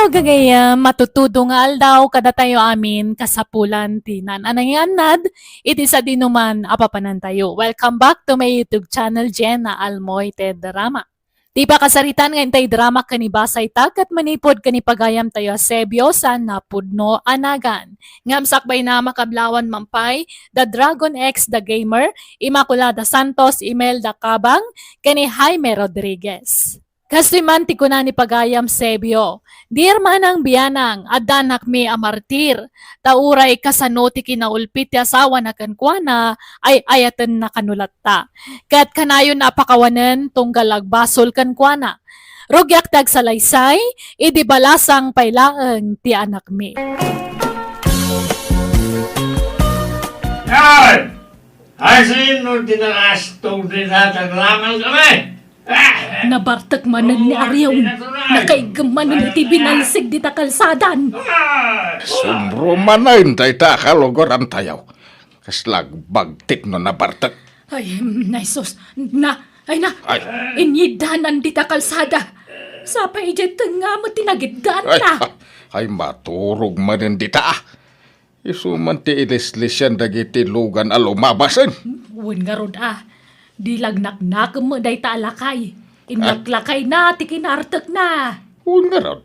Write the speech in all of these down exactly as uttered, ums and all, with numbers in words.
Gagayam, matutudo nga aldaw kadatayo amin, kasapulan ti naan-anay nga annad iti sadinoman a papanantayo. Welcome back to my YouTube channel, Jenna Almoy Ted Drama. Ti pakasaritan nga intay drama ken ibasayta ket manipud ken ipagayamtayo a Sebio saan a pudno a nagan. Ngem sakbayna, makablawan man pay, The Dragon X The Gamer, Immaculada Santos, Imelda Cabang, ken ni Jaime Rodriguez. Kastoy man ti kuna ni pagayam Sebio, "Dear Manang Bianang, addanakmi a martir, ta uray kasano ti kinaulpit ti asawana kenkuana, ay-ayatenna kano latta. Ket kanayon a pakawanen tunggal agbasol kenkuana. Rugiak ti agsalaysay, idi balasang pay laeng ti anakmi." Ay! Ay, sino ti nakastog dita? Taglaman kami! Ah! Nabartek manen ni Arion. Nakaiggem manen iti binalsig dita kalsadan. Ah! Sumbro manen dayta a kalugarantayo. Kasla agbagtik no nabartek. Ay, mm, ay, sus. Na, ay na. Ay. Inyiddanan dita kalsada. Sapay idiay tengnga met ti nagiddaanna. Ay, ay, maturog manen dita, ah. Isu man ti ilislisian dagiti lugan a lumabasen. Wen ngarud, a. Di lagnaknakem met dayta a lakay. Innaklakayna ti kinaartekna. Wen ngarud,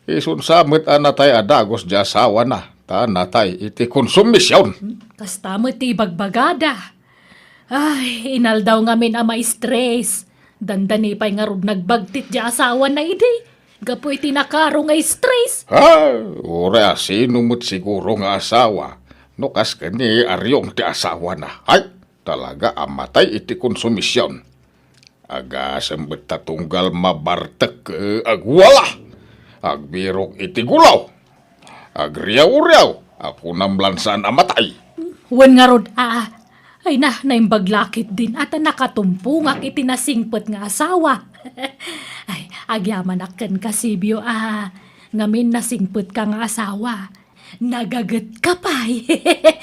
isun sa met a natay a dagus ti asawana, ta natay iti konsumision. Kasta met ti ibagbagada. Ay, inaldaw ngamin a maistres. Dandani pay ngarud nagbagtit ti asawana idi. Gapu iti nakaro nga istres. Ha? Uray a sino met siguro nga asawa, no kas ken ni Arion ti asawana. Ay, talaga a matay iti konsumision. Agasem met ta tunggal mabartek, eh, agwala. Agbirok iti gulaw. Agriaw-riaw. Akunam lan saan a matay. Wen ngarud, a, ay na, naimbag la ketdin a ta nakatumpongak iti nasingpet nga asawa. Ay, agyamanak kenka, Sebio, a, ngamin nasingpetka nga asawa. Nagagetka pay.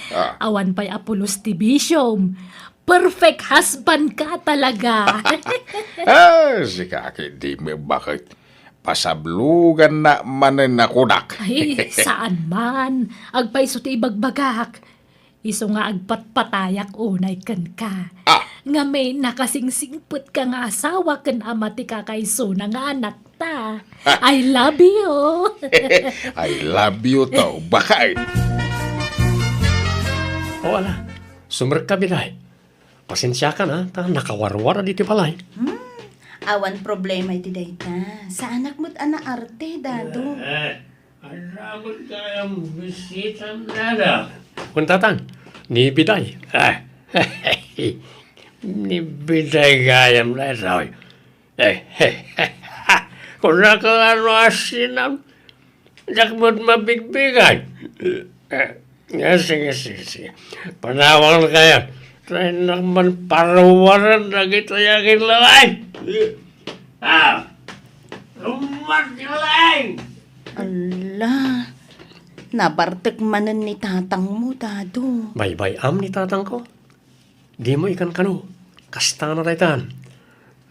Ah. Awan pay a pulos ti bisiom. Perfect husband ka talaga. Ah, sika ketdi met baket. Pasabloganna manen a kunak. Ay, saan man. Agpayso ti ibagbagak. Isu nga agpatpatayak unay kenka. Ah. Ngamin nakasingsingpetka nga asawa ken ama ti kakaisuna nga anakta. Ah. I love you. I love you too, baket. O, ala, sumrekka, Biday. Pasensiakan, a, ta nakawarwar ditoy balay. Hmm, awan problema iti dayta. Saanak met a naarte, Dado. Eh, Adda met gayam bisitam, Dada. Kun tatang, ni Biday. Ah, ni Biday gayam daytoy. Eh, kunaka ano a sinam, diak met mabigbigay. Eh, eh, sige, sige, sige. Panawag na kayo. Tayo naman paruwaran na kita yakin lalay. Ah! Lummat ka lang! Ala, nabartek manen ni tatangmo, Dado. Baybay-am ni tatangko. Dimo ikankano, kasta na daytan.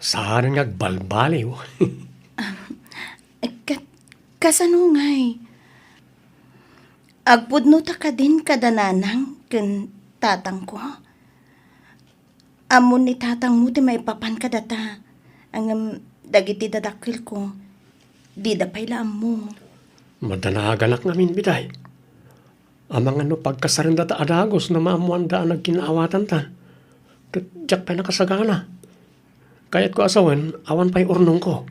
Saan nga agbalbaliw. Ket, kasano ngay? Agpudno ta kadin kada nanang ken tatangko? Ammon ni tatangmo ti maipapan kadata, ngem dagiti dadakkelko, dida pay la ammo. Madanaaganak ngamin, Biday. Amangan no pagkasarenda ta a dagus no maammoanda a nagkinnaawatanta. Ket diak pay nakasagana. Kayatko a sawen, awan pay urnongko.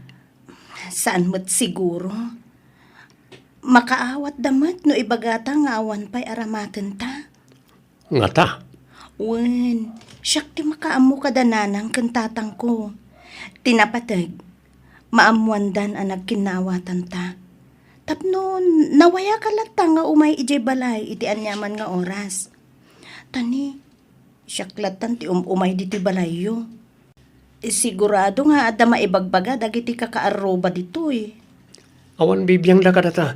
Saan met siguro. Makaawatda met no ibagata nga awan pay aramatenta. Ngata? Wen, siak ti makaammo kada nanang ken tatangko. Ti napateg, maammoandan a nagkinnaawatanta. Tapno nawayaka latta nga umay idiay balay iti aniaman nga oras. Ta ni, siak lattan ti um-umay ditoy balayyo. Sigurado nga adda maibagbaga dagiti kakaarruba ditoy. Awan bibiangda kadata.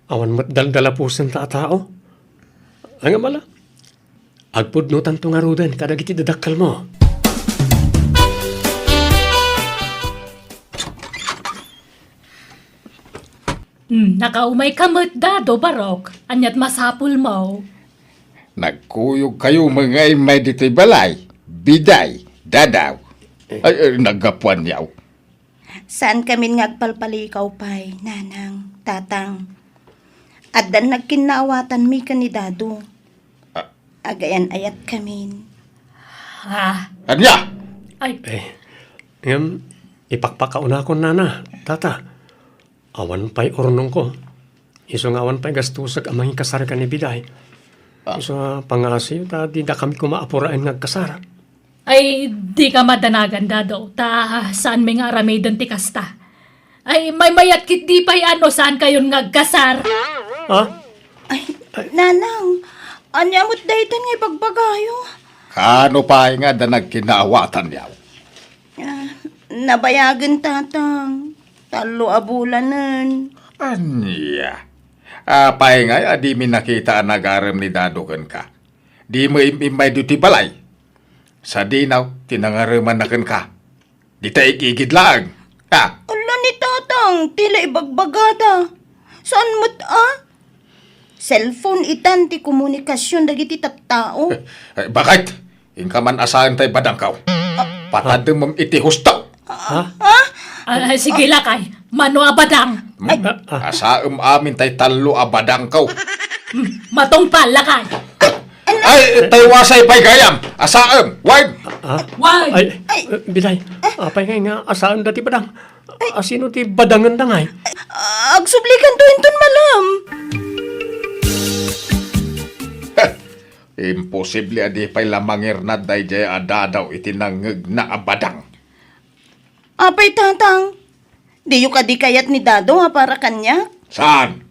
Awan met daldalapusenta a tao. Ngem ala, agpudnotanto ngaruden kadagiti dadakkelmo. Hmm, nakaumayka met, Dado, barok. Aniat masapulmo? Nagkuyogkayo met nga immay ditoy balay, Biday, Dadaw. Eh. Ay, ay, naggapuan yaw. Saankamin nga agpalpalikaw pay, Nanang, Tatang. Addan nagkinnaawatanmi ken ni Dado. Ah. Agayan-ayatkamin. Ah. Ania? Ay. Eh, ngem, ipakpakaunakon, Nana, Tata. Awan pay urnongko. Isu nga awan pay gastusek a mangikasar ken ni Biday. Ah. Isu a pangngasiyo ta didakami koma a puraen nga agkasar. Ay, dika madanagan, Dado, ta saanmi nga aramiden ti kasta. Ay, maymayat ketdi pay a no saankayon nga agkasar. Ha? Ay, Nanang, ania met daytan nga ibagbagayo? Kaano pay nga adda nagkinnaawatan yaw? Ah, nabayagen, Tatang. Tallo a bulanen. Ania? Apay ngay a dimi nakita a nagarem ni Dado kenka? Dimo im-immay ditoy balay? Sadino ti nangaremanna kenka? Dita igigid laeng. Ah. Ala ni Tatang, ti la ibagbagada. Saan met a? Cellphone itan ti komunikasion dagiti tattao. Eh, bakit? Inka man a saentayo badangko. Patademem iti husto. Ha? Ah, ah, sige, lakay. Mano a badang? Hmm? Ay. Ah, ah. Asaem amin tay tallo a badangko. Hmm, matungpal, lakay. Ay, tay wasay pay gayam. Asaem. Wine. Ha? Wine. Ay, ay, eh, Biday. Apay ngay nga asaem dati badang? Ay. Asino ti badangenda ngay? Ah, agsublikanto inton malem. Imposible a di pay la mangirnad daydiay a Dadaw iti nangngegna a badang. Apay, Tatang, diyo kadi kayat ni Dado a para kaniak? Saan?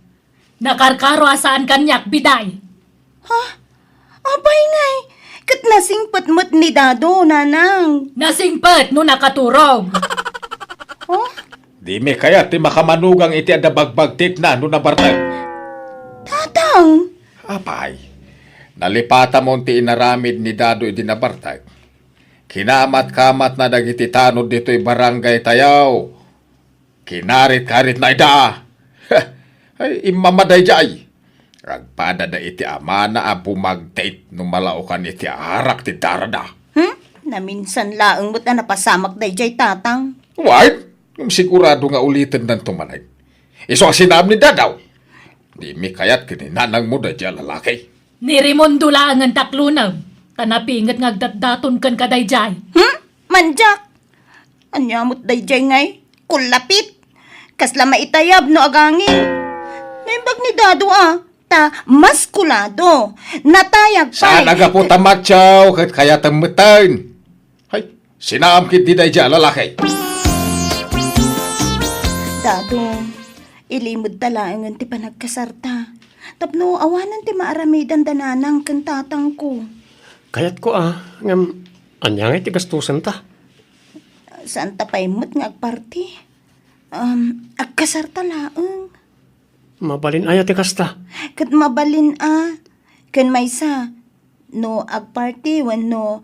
Nakarkaro a saan kaniak, Biday. Ha? Apay ngay, ket nasingpet met ni Dado, Nanang. Nasingpet no nakaturog. Oh? Dimi kayat ti makamanugang iti adda bagbagtitna no nabartek. Tatang! Apay, nalipatamon ti inaramid ni Dado idi nabartek. Kinamat-kamatna dagiti tanod ditoy barangaytayo. Kinarit-karitna ida. Ay, immama daydiay. Agpadada iti amana a bumagtit no malaokan iti arak ti darada. Hmm? Naminsan laeng met a napasamak daydiay, Tatang. Wen, ngem sigurado nga ulitennanto manen. Isu a sinaam ni Dadaw. Dimi kayat ken ni nanangmo daydiay a lalaki. Ni Raimundo laengen ta aklonem, ta napinget nga agdatdaton kenka daydiay. Hmm? Mandiak! Ania met daydiay ngay? Kullapit! Kasla maitayab no agangin. Naimbag ni Dado a, ta maskulado. Natayag pay. Saan a gapu ta macho ket kayatem metten? Hay, sinaam ketdi daydiay a lalaki. Dado, ilimedta laengen ti panagkasarta. Tapno awanen ti maaramidan da nanang ken tatangko. Kayatko a, ngem ania ngay ti gastusenta? Saanta pay met nga agparti. Um, agkasarta laeng. Mabalin aya ti kasta? Ket mabalin a. Ken maysa, no agparti wenno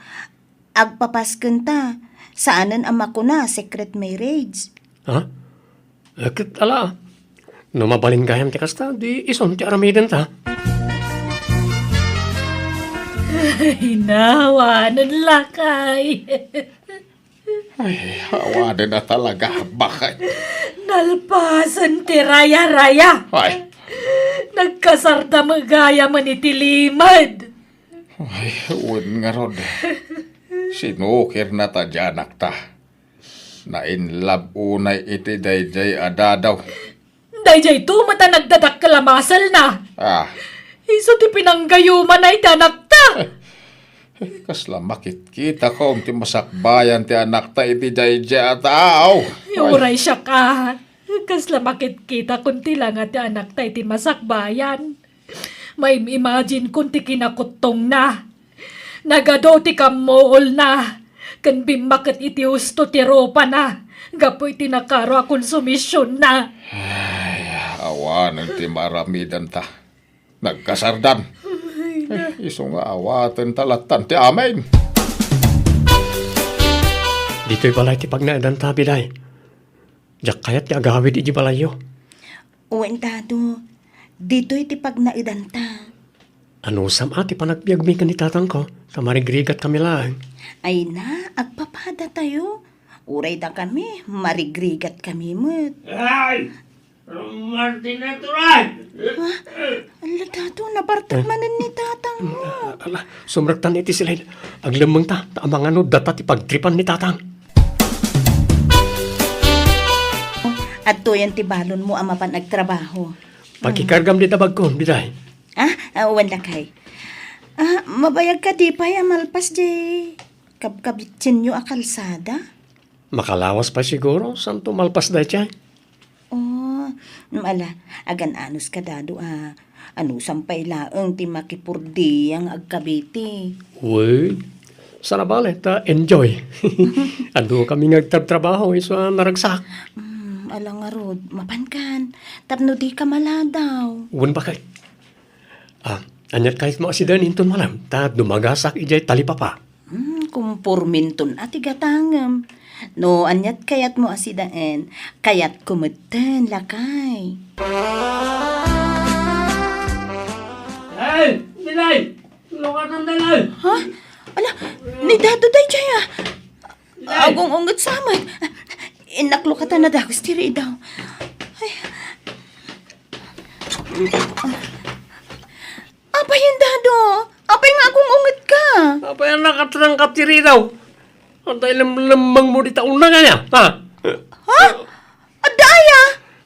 agpapaskenta, saanen a makuna a secret marriage. Ha? Eh, ket ala, no mabalin gayam ti kasta, di isun ti aramidenta. Ay, awanen lakay. Ay, awanen a talaga, bakit? Nalpasen ti raya-raya. Ay. Nagkasarda met gayamen iti limed. Ay, wen ngarud. Sinukirna ta diay anakta. Na-in love unay iti daydiay a Dadaw. Daydiay to met a nagdadakkel a maselna. Ah. Isu ti pinanggayumana iti anakta. Kasla makitkitakon ti masakbayan ti anakta iti daydiay a tao. Ay. Uray siak a. Kasla makitkitakon ti langa ti anakta iti masakbayan. Maim-imaginekon ti kinakuttongna. Nagadu ti kammuolna, ken bimmaket iti husto ti rupana gapu iti nakaro a konsumisionna. Ay, awanen ti maaramidenta. Nagkasardan. Ay, na. Eh, isu nga awatenta lattan ti amin. Ditoy balay ti pagnaedanta, Biday. Diak kayat ti agawid iti balayyo. Wen, Dado, ditoy ti pagnaedanta. Anusam a ti panagbiagmi ken ni tatangko, ta marigrigatkami laeng. Ay na, agpapadatayo. Uray dakami, marigrigatkami met. Ay! Martina, turay! Ah, ala, Dado, nabartek Eh? manen ni tatangmo. Ala, sumrektan iti silid. Aglemmengta, ta amangan no data ti pagtripan ni tatang. Adtoyen ti balonmo a mapan agtrabaho. Pakikargam di tabagko, biday. Ah, ah, wen lakay. Ah, mabayag kadi pay a malpas di kabkabitsenyo a kalsada? Makalawas pay siguro, santo malpas dayta. Oh, mm, ala, agan-anos ka, Dado, a. Anusam pay laeng ti makipurdia nga agkabiti. Wen, sana bale, ta enjoy. Adu kami nga agtrabtrabaho, isu a naragsak. Mm, ala ngarud, mapankan. Tapno di ka maladaw. Wen, bakit? Ah, aniat kayatmo a sidaen inton malem, ta dumagasak idiay talipapa. Hmm, kumporminton a ti gatangem. No aniat kayatmo a sidaen, kayatko metten, lakay. Ay, Dilay! Lukatan, Dilay! Ha? Ala, ni Dado daydiay, ah. Dilay! Agung-unget sa met. Innak lukatan a dagus ti ridaw. Ay. Apay, Dado? Apay nga agung-unget ka? Apay a nakatrangka ti ridaw? Anta ilemlemmengmo dita unna kaniak, ha? Ha? Adda aya?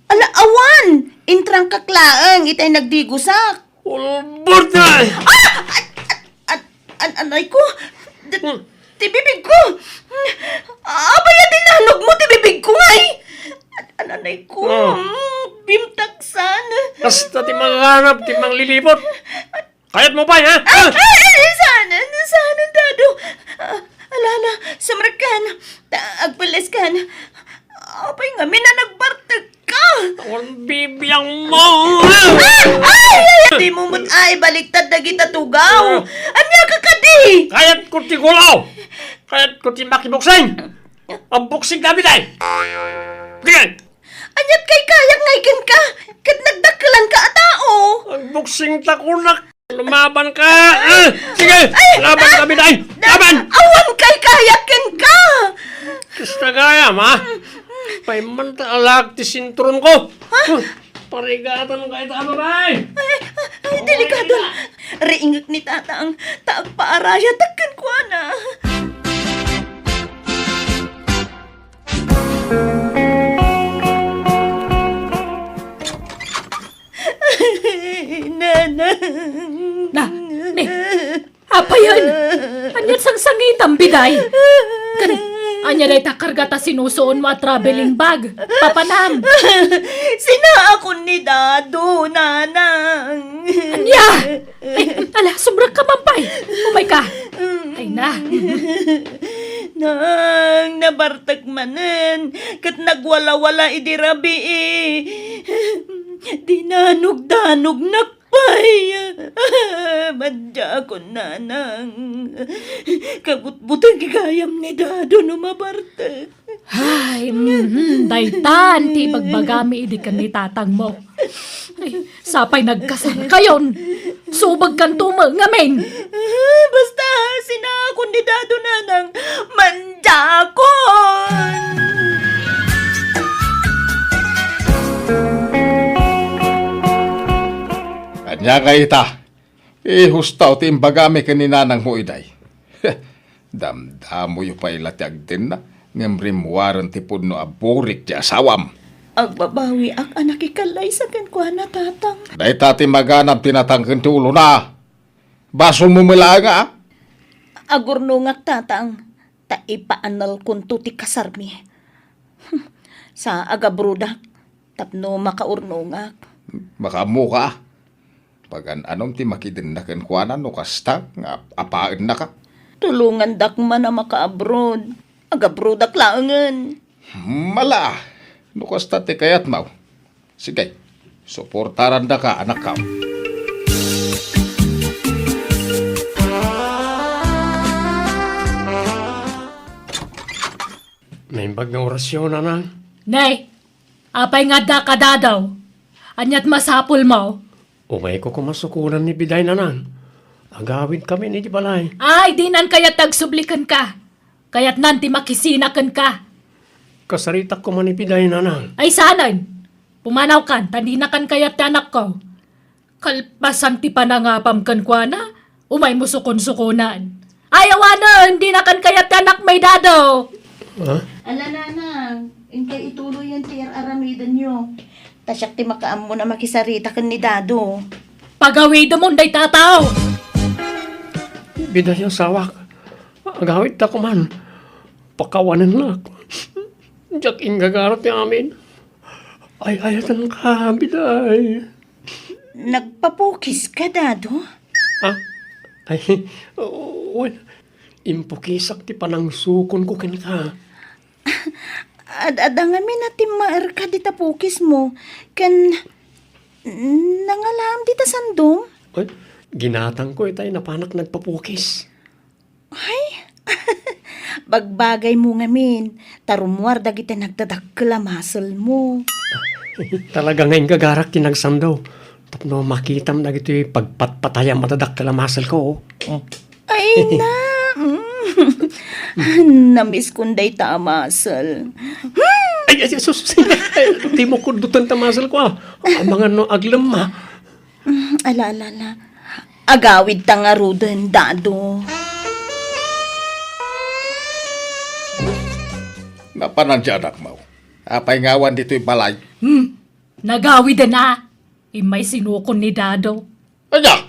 Ala, awan! Intrangkak laeng itay nagdigusak. Ulbod na! Ah! An-, an-, an-, anay ko! D-, Hmm. Ti bibig ko! Apay a dinanogmo ti bibig ko, ngay? An-, anay ko! Oh. Mm, bimtaksan. Kasta ti manganap, ti manglilipot. Kayatmo pay, ha? Ah, ah, ah, saan, saan, Dado? Ah, ala, ala, sumrekkan. Ta-, agpelleskan. Apay ngamin a nagbartek ka? Awan bibiang mo! Ah! Ay! Ay! Dimo met ay baliktad dagita tugaw. Ah. Ania ka kadi? Kayatko ti gulaw! Kayatko ti makiboksing! Agboksing kami, day! Sige! Aniat kay kayak ngay kenka? Ket nagdakkelanka a tao! Agboksing ta kunak! Lumaban ka! Ah! Sige! Ay! Laban kami, day! Da-, Laban! Awan kay kayak kenka! Kasta gayam, ha? Payman ta alag ti sinturon ko! Ha? Huh, parigatan ka ita, babae! Ay, ay, ay, delikado. Riingek ni Tatang, ta agpaarayatak kenkuana. Nanang. Na, ni, apayen? Aniat sangsangitam, biday? Ken, ania dayta karga ta sinusuonmo a traveling bag? Papanam. Sinaakon ni Dado, Nanang. Ania? Ay, ala, sumrekka man pay. Umayka. Ay na. Nang, nabartek manen, ket nagwalawala idi rabii. Dinanogdanognak pay. Madiakon, Nanang. Kabutbuteng gayam ni Dado no mabartek. Ay, mhm, daytan ti ibagbagami idi ken ni tatangmo. Ay, sapay nagkasarkayon. Subagkanto met ngamin. Basta, sinaakon ni Dado, Nanang, mandiakon! Ania ngay ita? Ihustaw ti imbagami ken ni nanangmo iday. Damdamoyo pay la ti agdenna, ngem rimmuaren ti pudno a burik ti asawam. Agbabawiak a nakikallaysa kenkuana, Tatang. Dayta ti maganab ti natangken ti ulona. Basolmo met laeng, a? Agurnongak, Tatang, ta ipaanelkonto ti kasarmi. Sa agabrodak, tapno makaurnongak. Makaammoka, a? Pagan-anom ti makidenna kenkuana no kasta nga ap-, apaennaka? Tulongandak man a makaabroad. Agabroadak laengen. Mala, no kasta ti kayatmo. Sige, suportarandaka, anakko. Naimbag nga orasyon, nanang. Nay, apay nga adda kadadaw? Aniat masapulmo? Umayko koma sukonan ni Biday, Nanang. Agawidkamin iti balay. Ay, dinan kayat ti agsubli kenka. Kayatnan ti makisina kenka. Kasaritak koma ni Biday, Nanang. Ay, saanen. Pumanawkan, ta dinakan kayat ti anakko. Kalpasan ti panangapam kenkuana, umaymo sukonsukonan. Ay, awanen, dinakan kayat ti anakmi, Dado. Ha? Ala, Nanang, inkay ituloyen ti ar-aramidenyo. Ta siak ti makaammon a makisarita ken ni Dado. Pagawidemon dayta a tao. Biday, asawak. Agawidta koman. Pakawanennak. Diak inggagara ti amin. Ay-ayatenka, Biday. Nagpapukiska, Dado? Ah? Ay, wen, impukisak ti panangsukonko kenka. Ad-adda ngamin a timmaerka dita pukismo, ken nangalaam dita sandom? Ay, ginatangko itay napanak nagpapukis. Ay, bagbagaymo ngamin, ta rummuar dagiti nagdadakkel a muscle-mo. Talaga nga inggagarak ti nagsando. Tapno makitam dagitoy pagpatpatayam a dadakkel a muscle-ko, oh. Mm. Ay, na. Mm. Namiskon dayta a muscle. Ay, ay, sus, sus. Ay, dimo kuddutan ta muscle-ko, ah. Amangan no aglemma. Mm, ala, ala, ala. Agawidta ngaruden, Dado. Napanan ti anakmo. Apay nga awan ditoy balay? Hmm, nagawiden a. Immay sinukon ni Dado. Ania?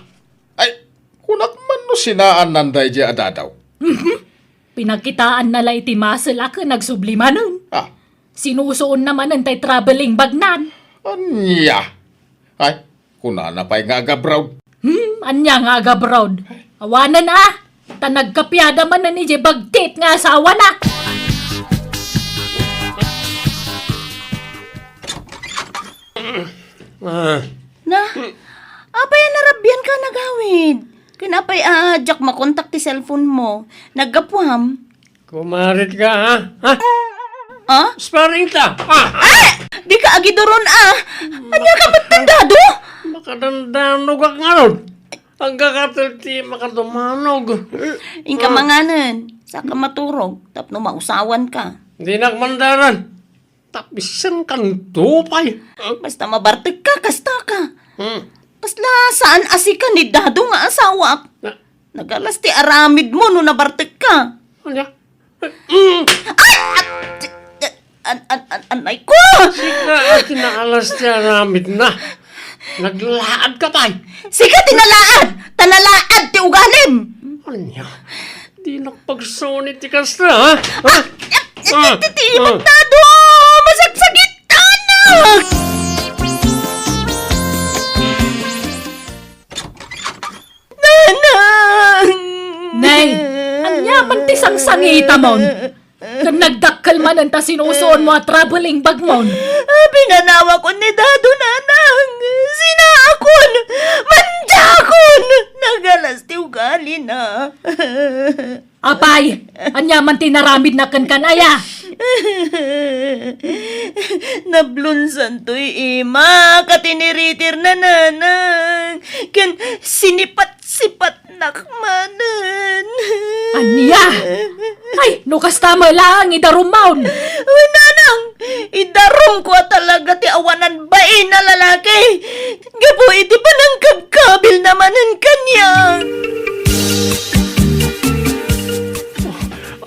Ay, kunak man no sinaannan daydiay a Dado. Mhm. Pinakitaanna la iti muscle a ken nagsubli manen. Ah. Sinusuonna manen tay traveling bagnan. Ania? Ay, kunana pay nga agabroad. Hmm, ania nga agabroad? Awanen a, ta nagkapiada manen idiay bagtit nga asawana. Ah. Na, apay a narabianka a nagawid? Ken apay a diak makontak ti cellphone-mo? Naggapuam? Kumarit ka, ha? Ha? Ah? Sparring ta. Ah! Ah! Dika agiduron, ah! Ania ka met, Dado? Makadandanog ak ngarud. Agkakatel ti makadumanog. Inka manganen, saka maturog, tapno mausawanka. Dinak mandanan. Tapisenkanto pay. Basta mabartekka, kastaka. Hmm. Kasla saan a sika ni Dado nga asawak. Na- Nagalas ti aramidmo no nabartekka. Ania? Mm. Ay! At, an, an, an, anay ko! Sika a ti naalas ti aramidna. Naglaad ka pay. Sika ti nalaad! Ta nalaad ti ugalim! Ania? Dinak pagsuni ti kasta, ha? Ha? Ah, ti, ti, ah. Dado! Masagsagitanak! Nanang! Nay, ania man ti sangsangitamon? Ken nagdakkel manen ta sinusuonmo a traveling bagmon. Ah, pinanawakon ni Dado, Nanang. Sinaakon! Mandiakon! Nagalas ti ugalina. Apay, ania man ti naramidna kenka, aya? Nablonsantoy imak a tiniritirna, Nanang. Ken sinipat-sipatnak manen. Ania? Ay, no kasta met laeng, idarumon. Uy, Nanang, idarumko a talaga ti awanan bain a lalaki. Gapu iti panangkabkabilna manen kaniak.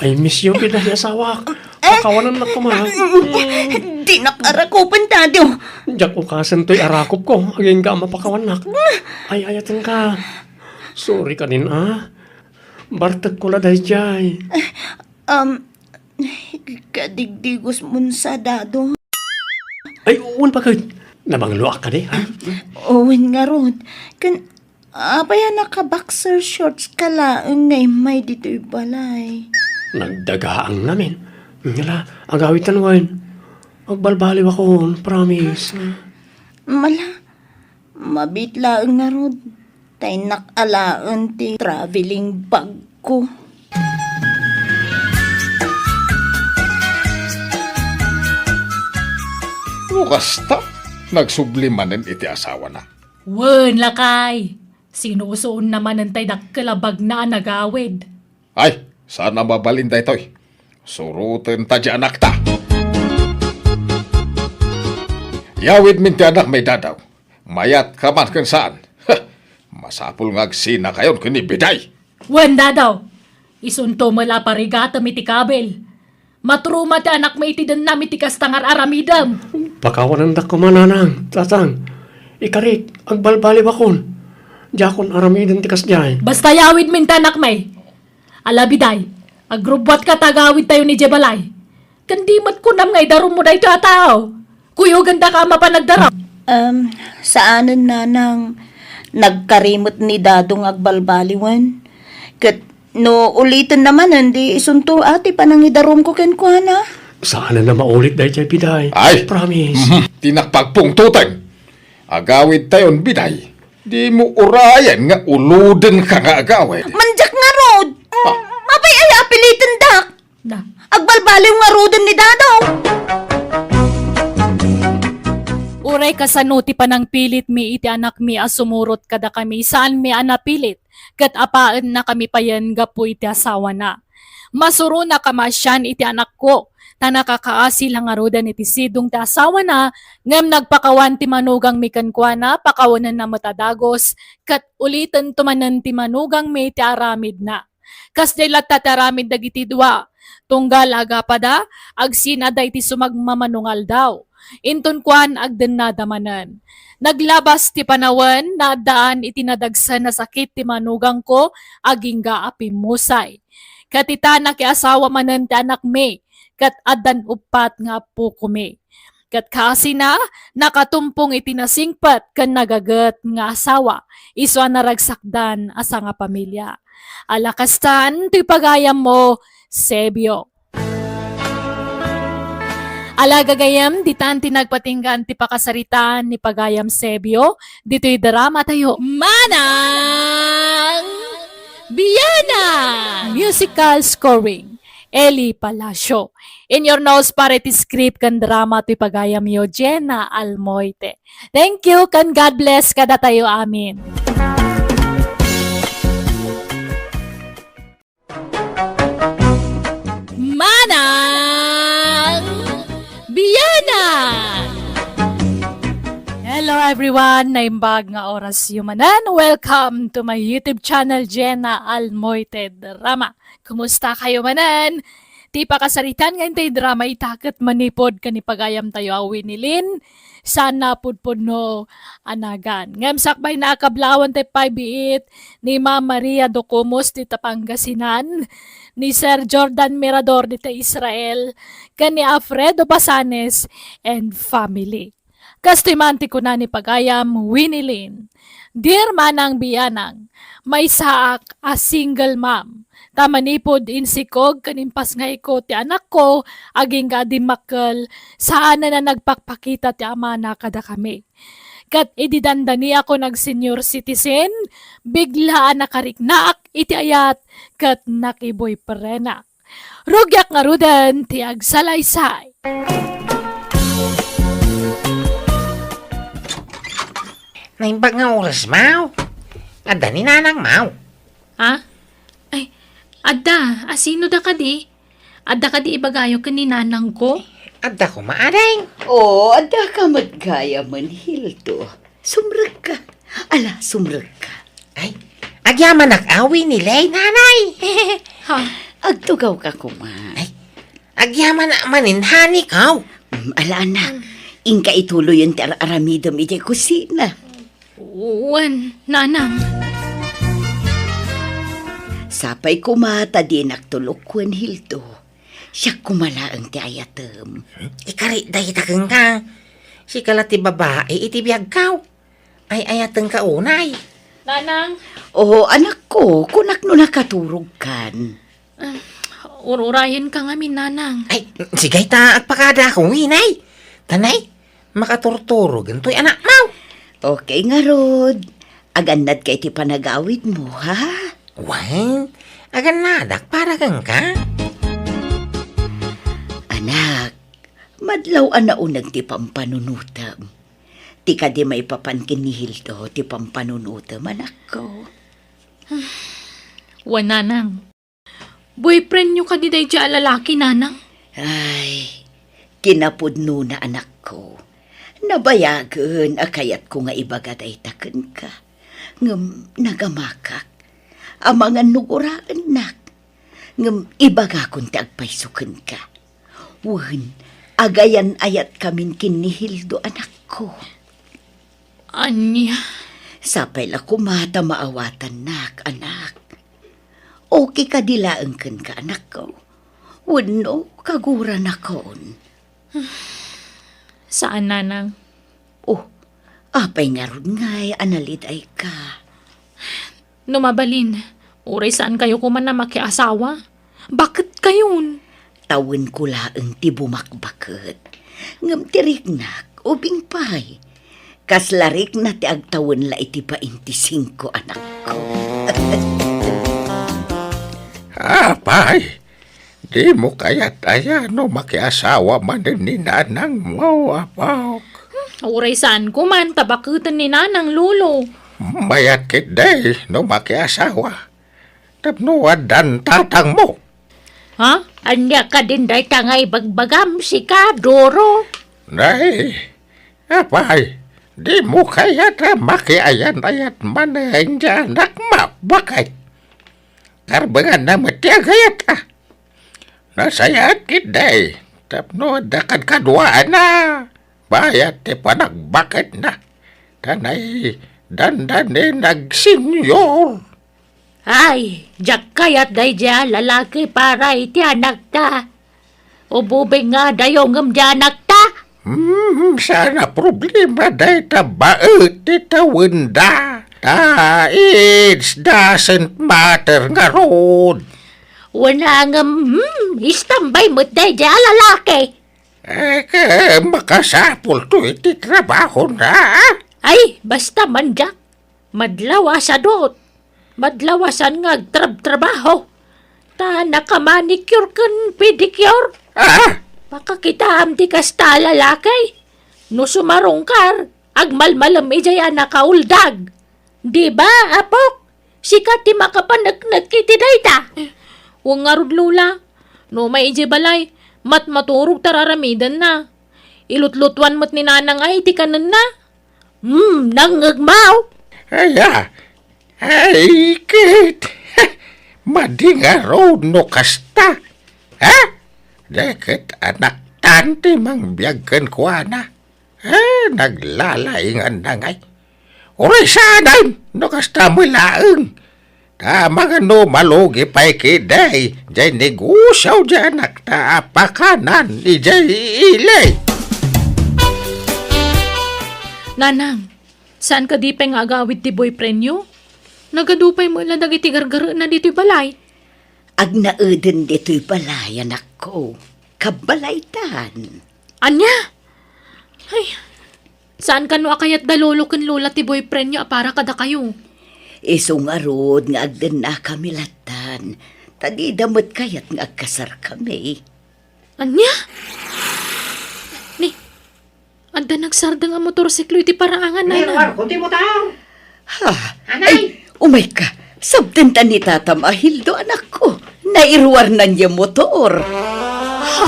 I miss you, Biday, asawak. Eh? Pakawanennak koma. Dinak arakupen, Dado. Diak ukasen toy arakupko, agingga a mapakawannak. Ay-ayatenka. Sorry kadin, ah. Bartekko la daydiay. Um, kadigdigos mo sa, Dado. Ay, wen paket. Nabangloak kadi, ha? Wen ngarud. Ken, apay a naka-boxer shorts ka laeng nga immay ditoy balay? Nagdagaang ngamin. Ngala, agawitan wen. Agbalbaliw akon, promise. Mala, mabiit laeng ngarud. Ta innak alaen ti traveling bag ko. No kasta, Nagsubli manen iti asawana. Wen, lakay. Sinusuonna manen tay dakkel a bagna a nagawid. Ay, saan a mabalin daytoy. Surotenta ti anakta. Yawidmin ti anakmi, Dadaw. Mayatka man ken saan. Masapul nga agsinakayon ken ni Biday. Wen, Dadaw. Isunto met la a parigatem iti kabil. Matruma ti anakmi iti dennam iti kasta nga ar-aramidem. Pakawanendak koma, nanang, tatang. Ikarik, agbalbaliwakon. Diakon aramiden ti kasdiay. Basta yawidmin ti anakmi. Ala, Biday, agrubbuatka ta agawidtayo idiay balay. Ken di met kunam nga idarummo daytoy a tao. Kuyogandaka a mapan agdarum. Um, saanen, nanang, nagkari met ni Dado nga agbalbaliwen. Ket no ulitenna manen, di isunto a ti panangidarumko kenkuana. Saanen a maulit daytoy, Biday. Ay! Promise. Mhm. Ti nakpagpungtoten. Agawidtayon, Biday. Dimo urayen nga ulodenka nga agawid. Mandiak ngarud. Ah. Apay aya a pilitendak? Da. Agbalbaliw ngaruden ni Dado. Uray kasano ti panangpilitmi iti anakmi a sumurot kadakami, saanmi a napilit, ket apaennakami payen gapu iti asawana. Masuronakami a sian iti anakko, ta nakakaasi la ngaruden iti sidong ti asawana, ngem nagpakawan ti manugangmi kenkuana, pakawanenna met a dagus, ket ulitento manen ti manugangmi ti aramidna. Kasdiay latta ti aramid dagiti dua. Tunggal agapada, agsinada iti sumagmamano nga aldaw. Inton kuan, agdennada manen. Naglabas ti panawen, naaddaan iti nadagsen a sakit ti manugangko, agingga a pimmusay. Ket ita, nakiasawa manen ti anakmi, ket addan uppat nga appokomi. Ket kaasina, nakatumpong iti nasingpet ken nagaget nga asawa, isu a naragsakdan a sangapamilia. Ala kastan ti pagayammo, Sebio. Ala gagayem, ditan ti nagpatinggaan ti pakasaritaan ni pagayam Sebio, ditoy drama tayo. Manang Biana! Musical scoring, Eli Palacio. In your nose, para iti script ken drama ti pagayamyo, Jenna Almoite. Thank you, ken God bless kadatayo amin. Manang Biana! Hello everyone! Naimbag nga oras yu manen. Welcome to my YouTube channel, Jenna Almoite Drama. Kumusta kayo manen? Ti pakasaritan nga intay drama ita ket manipud ken ni pagayam tayo a Winnie Lynn, saan a pudpudno a nagan. Ngem sakbay na a kablawan ti pay-biit ni Ma'am Maria Documos dita Pangasinan, ni Sir Jordan Mirador dita Israel, ken ni Alfredo Pasanes and family. Kastoy man ti kuna ni pagayam Winnie Lynn, Dear Manang Bianang, maysaak a single mom. Ta manipud insikog ken impasngayko ti anakko, agingga dimmakkel, saanen a nagpakpakita ti amana kadakami. Ket idi dandaniakon ag-senior citizen, bigla a nakariknaak iti ayat ket nakiboyfriendak. Rugiak ngaruden ti agsalaysay. Naimbag nga oras, Maw. Adda ni Nanang, Maw. Ha? Ay, adda. Asino da kadi? Adda kadi ibagayo ken ni Nanangko? Adda koma, Ading. Oo, adda ka met gayamen, Hildo. Sumrekka. Ala, sumrekka. Ay, agyamanak a Winnie Lynn, Nanay. Ha? Agtugawka koma. Ay, agyamanak manen, honey ko. Mm, ala, anak. Inka ituloyen ti ar-aramidem idiay kusina. Wen, Nanang. Sapay koma ta dinak tulokuen, Hildo. Siak koma laeng ti ayatem. Ikari dayta kenka. Sika la ti babai iti biagko. Ay-ayatenka unay. Nanang. Oo, anakko, kunak no nakaturogkan. Ah, ur-urayenka ngamin, Nanang. Ay, sige ta, agpakada ako, Winnie. Tanay, makaturturogen toy anakmo. Okay ngarud. Agannadka iti panagawidmo, ha? Wen, agannadak para kenka. Anak, madlaw a nauneg ti pampanunotem. Ti kadi maipapan ken ni Hildo ti pampanunotem, anakko. Wen, nanang. Boyfriendyo kadi daydiay a lalaki, nanang? Ay, kinapudnona, anakko. Nabayagen a kayatko nga ibaga dayta kenka. Ngem nagamakak. Amangan no guraennak. Ngem ibagakon ti agpayso kenka. Wen, agayan-ayatkamin ken ni Hildo, anakko. Ania? Sapay la koma ta maawatannak, anak. Okay kadi laeng kenka, anakko? Wenno kaguranakon? Saan, nanang. Oh, apay ngarud ngay a nalidayka? No mabalin, uray saankayo koma a makiasawa. Baketkayon? Tawenko laeng ti bumakbaket. Ngem ti riknak, ubing pay. Kasla rikna ti agtawen la iti baintisingko, anakko. Apay, dimo kayat aya no makiasawa manen ni nanangmo, apok? Uray saanko man ta baketen ni nanang, lolo. Mayat ketdi no makiasawa. Tapno addan tatangmo. Ha? Ania kadin dayta nga ibagbagam, sika, Doro? Nay, apay, dimo kayat a makiayan-ayat manen ti anakmo? Baket? Karbenganna met ti agayat, a? Nasayaat ketdi tapno adda kadkaduaanna bayat ti panagbaketna, ta nay dandanin agsenyor. Ay, diak kayat daydiay a lalaki para iti anakta. Ububing nga adayo ngem diay anakta. Hmm, saan a problema dayta baet ti tawenda. Ta it doesn't matter ngarud. Wen a ngem, hmm, istambay met daydiay a lalaki. Eh, ket makasapulto iti trabahona. Ay, basta man diak. Madlaw a sadot. Madlaw a saan nga agtrabtrabaho. Ta nakamanicure ken pedicure. Ah? Makakitaam ti kasta a lalaki. No sumarungkar, agmalmalem idiay a nakauldag. Di ba, apok? Sika ti makapaneknek iti dayta. Wen ngarud, Lola. No umay idiay balay, matmaturog ta ar-aramidenna. Ilutlutuan met ni Nanang ay iti kanenna. Hmm, nangngegmo? Aya, ay, ket, madi ngarud no kasta. Ha? Deket anaktan ti mangbiag kenkuana. Eh, naglalainganna ngay. Uray saanen no kasta met laeng. Ta amangan no malugi pay ketdi diay negosio diay anakta a pakanan idiay ili. Nanang, saan kadi pay nga agawid ti boyfriendyo? Nagadu pay met la dagiti gargarena ditoy balay. Agnaeden ditoy balay, anakko. Kabbalaytan. Ania? Ay, saan kano a kayat da lolo ken lola ti boyfriendyo a para kadakayo? Isu ngarud nga agdennakami lattan, ta dida met kayat nga agkasarkami. Ania? Ni, adda nagsardeng a motorsiklo iti paraangan, Nanang. Nairuarko ti motor. Ha? Anay! Ay, umayka. Sabdenta ni Tatam a Hildo, anakko. Nairuarnan ya motor. Ha?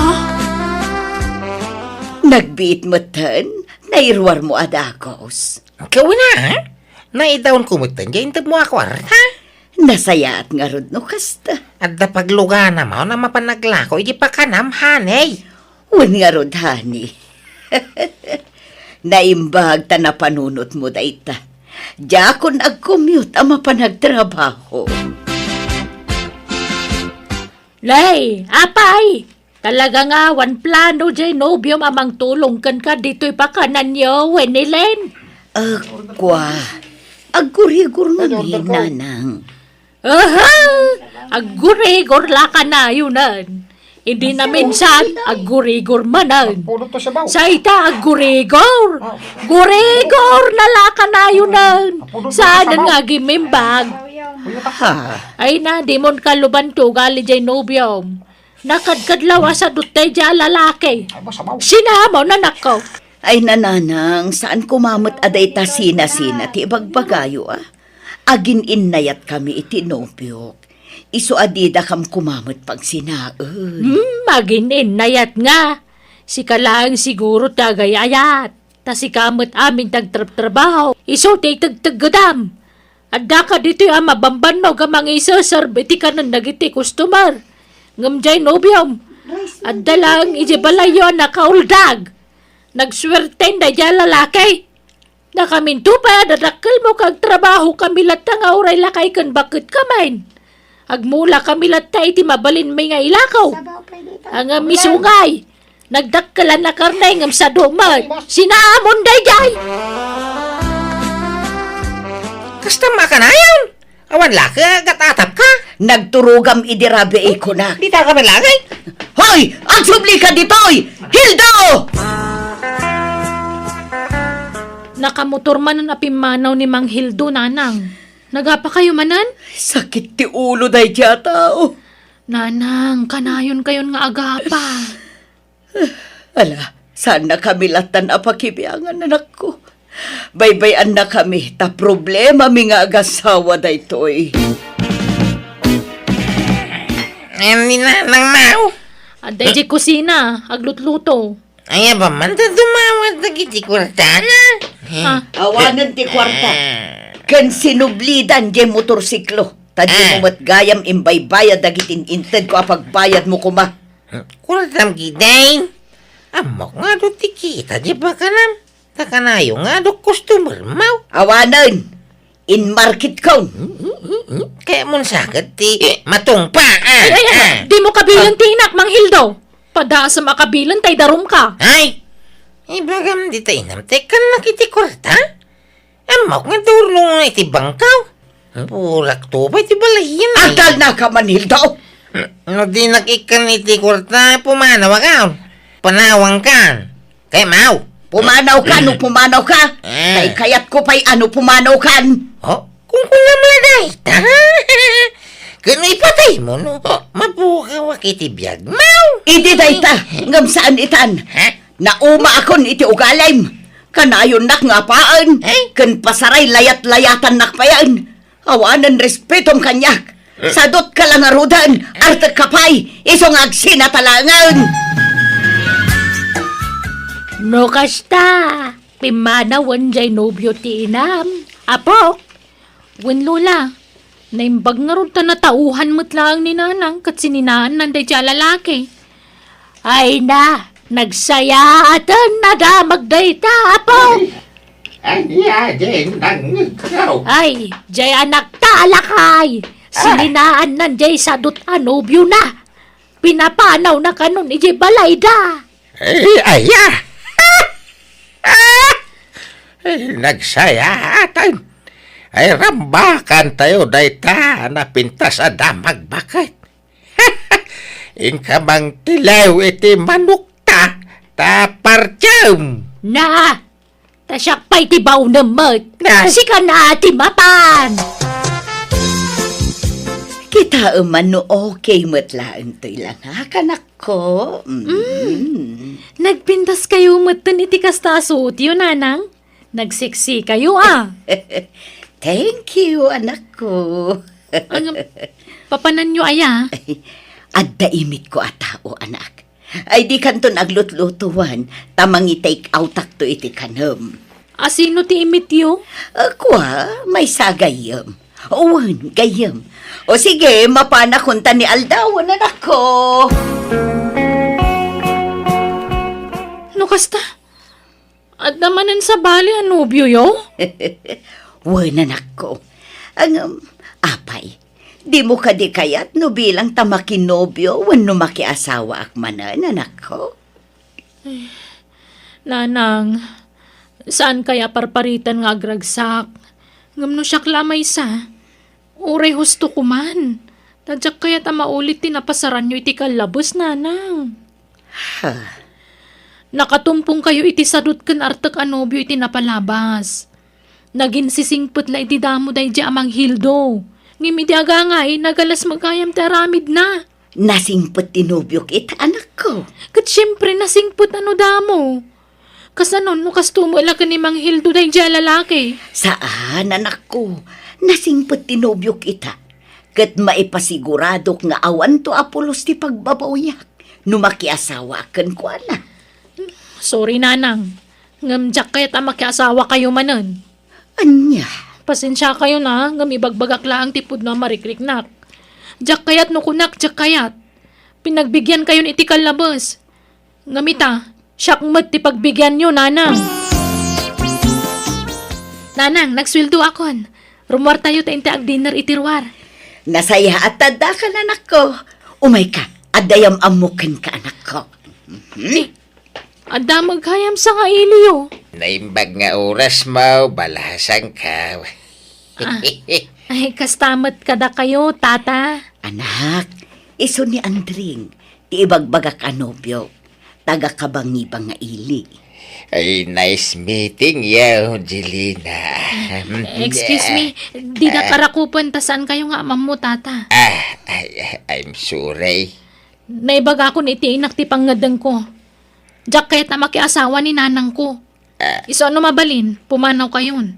Nagbiit metten, nairuarmo a dagus. Kawina, ha? Naidaonko metten, diay intedmo a kuarta? Nasayaat ngarud no kasta. Adda pagluganam a mapan aglako iti pakanam, honey. Wen ngarud, honey. Naimbag ta napanunotmo dayta. Diakon agcommute a mapan agtrabaho. Nay, apay! Talaga nga awan plano diay nobiom a mangtulong kenka ditoy pakananyo, wen ni Len? Ah, kua. Aggurigor ngamin, nanang. Aha! Aggurigor la kanayonen. Idi naminsan, aggurigor manen. Sayta, aggurigor. Gurigor na la kanayonen. Saanen nga agimimbag. Ha? Ay na, dimon kaluban ti ugali diay nobiom. Nakadkadlaw a sadot daydiay a lalaki. Sinamaw, nanakko. Ay, nanang, saan koma met a dayta sina-sina ti ibagbagayo, a? Agin-innayatkami iti nobiok. Isu a didakam koma met pagsinaen. Hmm, agin-innayat nga. Sika laeng siguro ti agay-ayat. Ta sika met amin ti agtrabtrabaho. Isu ti itegteggedam. Addaka ditoy a mabambannog a mangiserserb iti kanen dagiti customer. Ngem diay nobiom, adda laeng idiay balayyo a nakauldag. Nagsuerten daydiay a lalaki. Nakaminto pay a dadakkelmo ket agtrabahokami latta nga uray lakay ken baket kamin. Agmulakami latta iti mabalinmi nga ilako. Ngem isu ngay, nagdakkelan a karne ngem sadu met. Sinaamon daydiay! Kasta makanayon? Awan laki a gat-atapka? Nagturogam idi rabii kunak. Dita ka man laki? Hoy! Agsublika ditoy! Hildo! Nakamotor manen a pimmanaw ni Mang Hildo, nanang. Nagapakayo manen? Sakit ti ulo daydiay a tao. Nanang, kanayonkayon nga agapa. Ala, saannakami lattan a pakibiangan, anakko. Baybay-annakami, ta problemami nga agasawa daytoy. Ayan ni Nanang Mau. Adda idiay kusina, aglutluto. Ay, aba man ta dumawat dagiti kuartana. Ah. Awanen ti kuarta. Ah. Ken sinublidan diay motorsiklo. Ta dimo met gayam imbaybayad dagiti intedko a pagbayadmo koma. Kuartam, Gideng. Ammok nga adu ti kita diay bakanam. Ta kanayo nga adu customer mo. Awanen. Inmarketkon. Kayatmo sakit ti matungpa, ah, Ay, ay, ay, ah. Dimo kabilen ti inak, Mang Hildo. Padasem a kabilen ta idarumka. Ay, ibagam dita inam, ta ikkannak iti kuarta? Ammok nga turno iti bangkaw. Purak to pay ti balayen, ay. Agtalnaka man, Hildo. No dinak ikkan iti kuarta, pumanawak. Panawangkan. Kayatmo? Pumanawka no pumanawka. Eh. Kay kayatko pay a no pumanawkan. Oh, kunkunam la dayta. Ken ipataymo no mapukawak iti biagmo. Idi dayta, ngem saan itan. Ha? Naumaakon iti ugalim. Kanayonnak nga apaen, Eh? ken pasaray layat-layatannak payen. Awanen respetom kaniak. Sadutka la ngaruden, artekka pay, isu nga agsinatalangen. No kasta, pimmanawen diay nobio ti inam, apok. Wen, Lola, naimbag ngarud ta natauhan met laeng ni Nanang ket sininaanna daydiay a lalaki. Ay na, nagsayaaten a damag dayta, Apo! Ay, ania diay nangngegko? Ay, diay anakta a lakay! Ah. Sininaanna diay sadut a nobiona! Pinapanawna kanon idiay balayda! Ay, aya! Ay, nagsayaaten! Ay, rambakantayo dayta a napintas a damag baket. Inka mangtilew iti manokta ta partiem. Na, ta siak pay ti baonem met. Na. Sika na ti mapan. Kitaem man no okay met laeng toy langak, anakko. Mm. Mm. Nagpintaskayo metten iti kasta a suotyo, Nanang. Nagseksikayo, a. Thank you, anakko. Ngem, papananyo aya? Adda imitko a tao, anak. Ay, dikanton aglutlutoan, ta mangitake outakto iti kanem. A, sino ti imityo? A, kua, maysa a gayyem. Wen, gayyem. O sige, mapanakon ta ni aldawen, anakko. No kasta, adda manen sabali a nobioyo? Wen, anakko. Ngem, apay, dimo kadi kayat no bilang ta makinobio wenno makiasawaak manen, anakko? Nanang, saan kaya parparitan nga agragsak? Ngem no siak la a maysa, uray husto ko man. Ta diak kayat a maulit ti napasaranyo iti kallabes, Nanang. Ha? Nakatumpongkayo iti sadut ken artek a nobio iti napalabas. Naginsisingpet la iti damo daydiay a Mang Hildo. Ngem idi agangay, nagalas met gayam ti aramidna. Nasingpet ti nobiok ita, anakko. Ket siempre, nasingpet a no damo. Kasano no kastoy met la ken ni Mang Hildo daydiay a lalaki? Saan, anakko. Nasingpet ti nobiok ita. Ket maipasiguradok nga awanto a pulos ti pagbabawiak no makiasawaak kenkuana. Sorry, Nanang. Ngem diak kayat a makiasawakayo manen. Ania? Pasensiakayon a, ngem ibagbagak laeng ti pudno a marikriknak. Diak kayat no kunak diak kayat. Pinagbigiankayon iti kallabes. Ngem ita, siak met ti pagbigianyo, Nanang. Nanang, nagsueldoakon. Rummuartayo ta inti agdinner iti ruar. Nasayaat ta addakan, anakko. Umayka, adda yam-ammok kenka, anakko. Mhm. Ni, adda met gayam sangailiyo. Naimbag nga orasmo, balasangko. Ah, ay, kasta met kadakayo, Tata. Anak, isu ni Andring, ti ibagbagak a nobio, taga Kabangiba nga ili. Ay, nice meeting you, Jelina. Excuse me, didak arakupen ta saankayo nga amammo, Tata. Ah, ay, I'm sorry. Naibagakon iti inak ti pangngeddengko. Diak kayat a makiasawa ni nanangko. Ah. Isu a no mabalin, pumanawkayon.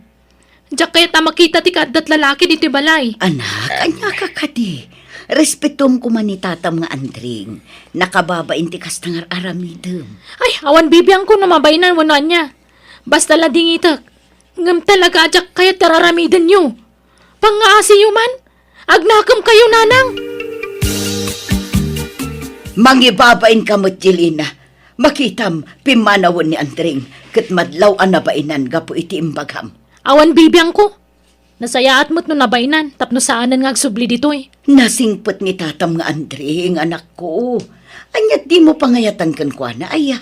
Diak kayat a makita ti kaaddat lalaki ditoy balay. Anak, ania ka kadi? Respetom koma ni tatam nga Andring. Nakababain ti kasta nga ar-aramidem. Ay, awan bibiangko no mabainanyo wenno ania. Basta la dingitek. Ngem talaga a diak kayat ti ar-aramidenyo. Pangngaasiyo man. Agnakemkayo, Nanang. Mangibabainka met, Jelina. Makitam, pimmanawen ni Andring, ket madlaw a nabainan gapu iti imbagam. Awan bibiangko. Nasayaat met no nabainan, tapno saanen nga agsubli ditoy. Nasingpet ni tatam nga Andring, anakko. Ania ti dimo pangayatan kenkuana, aya?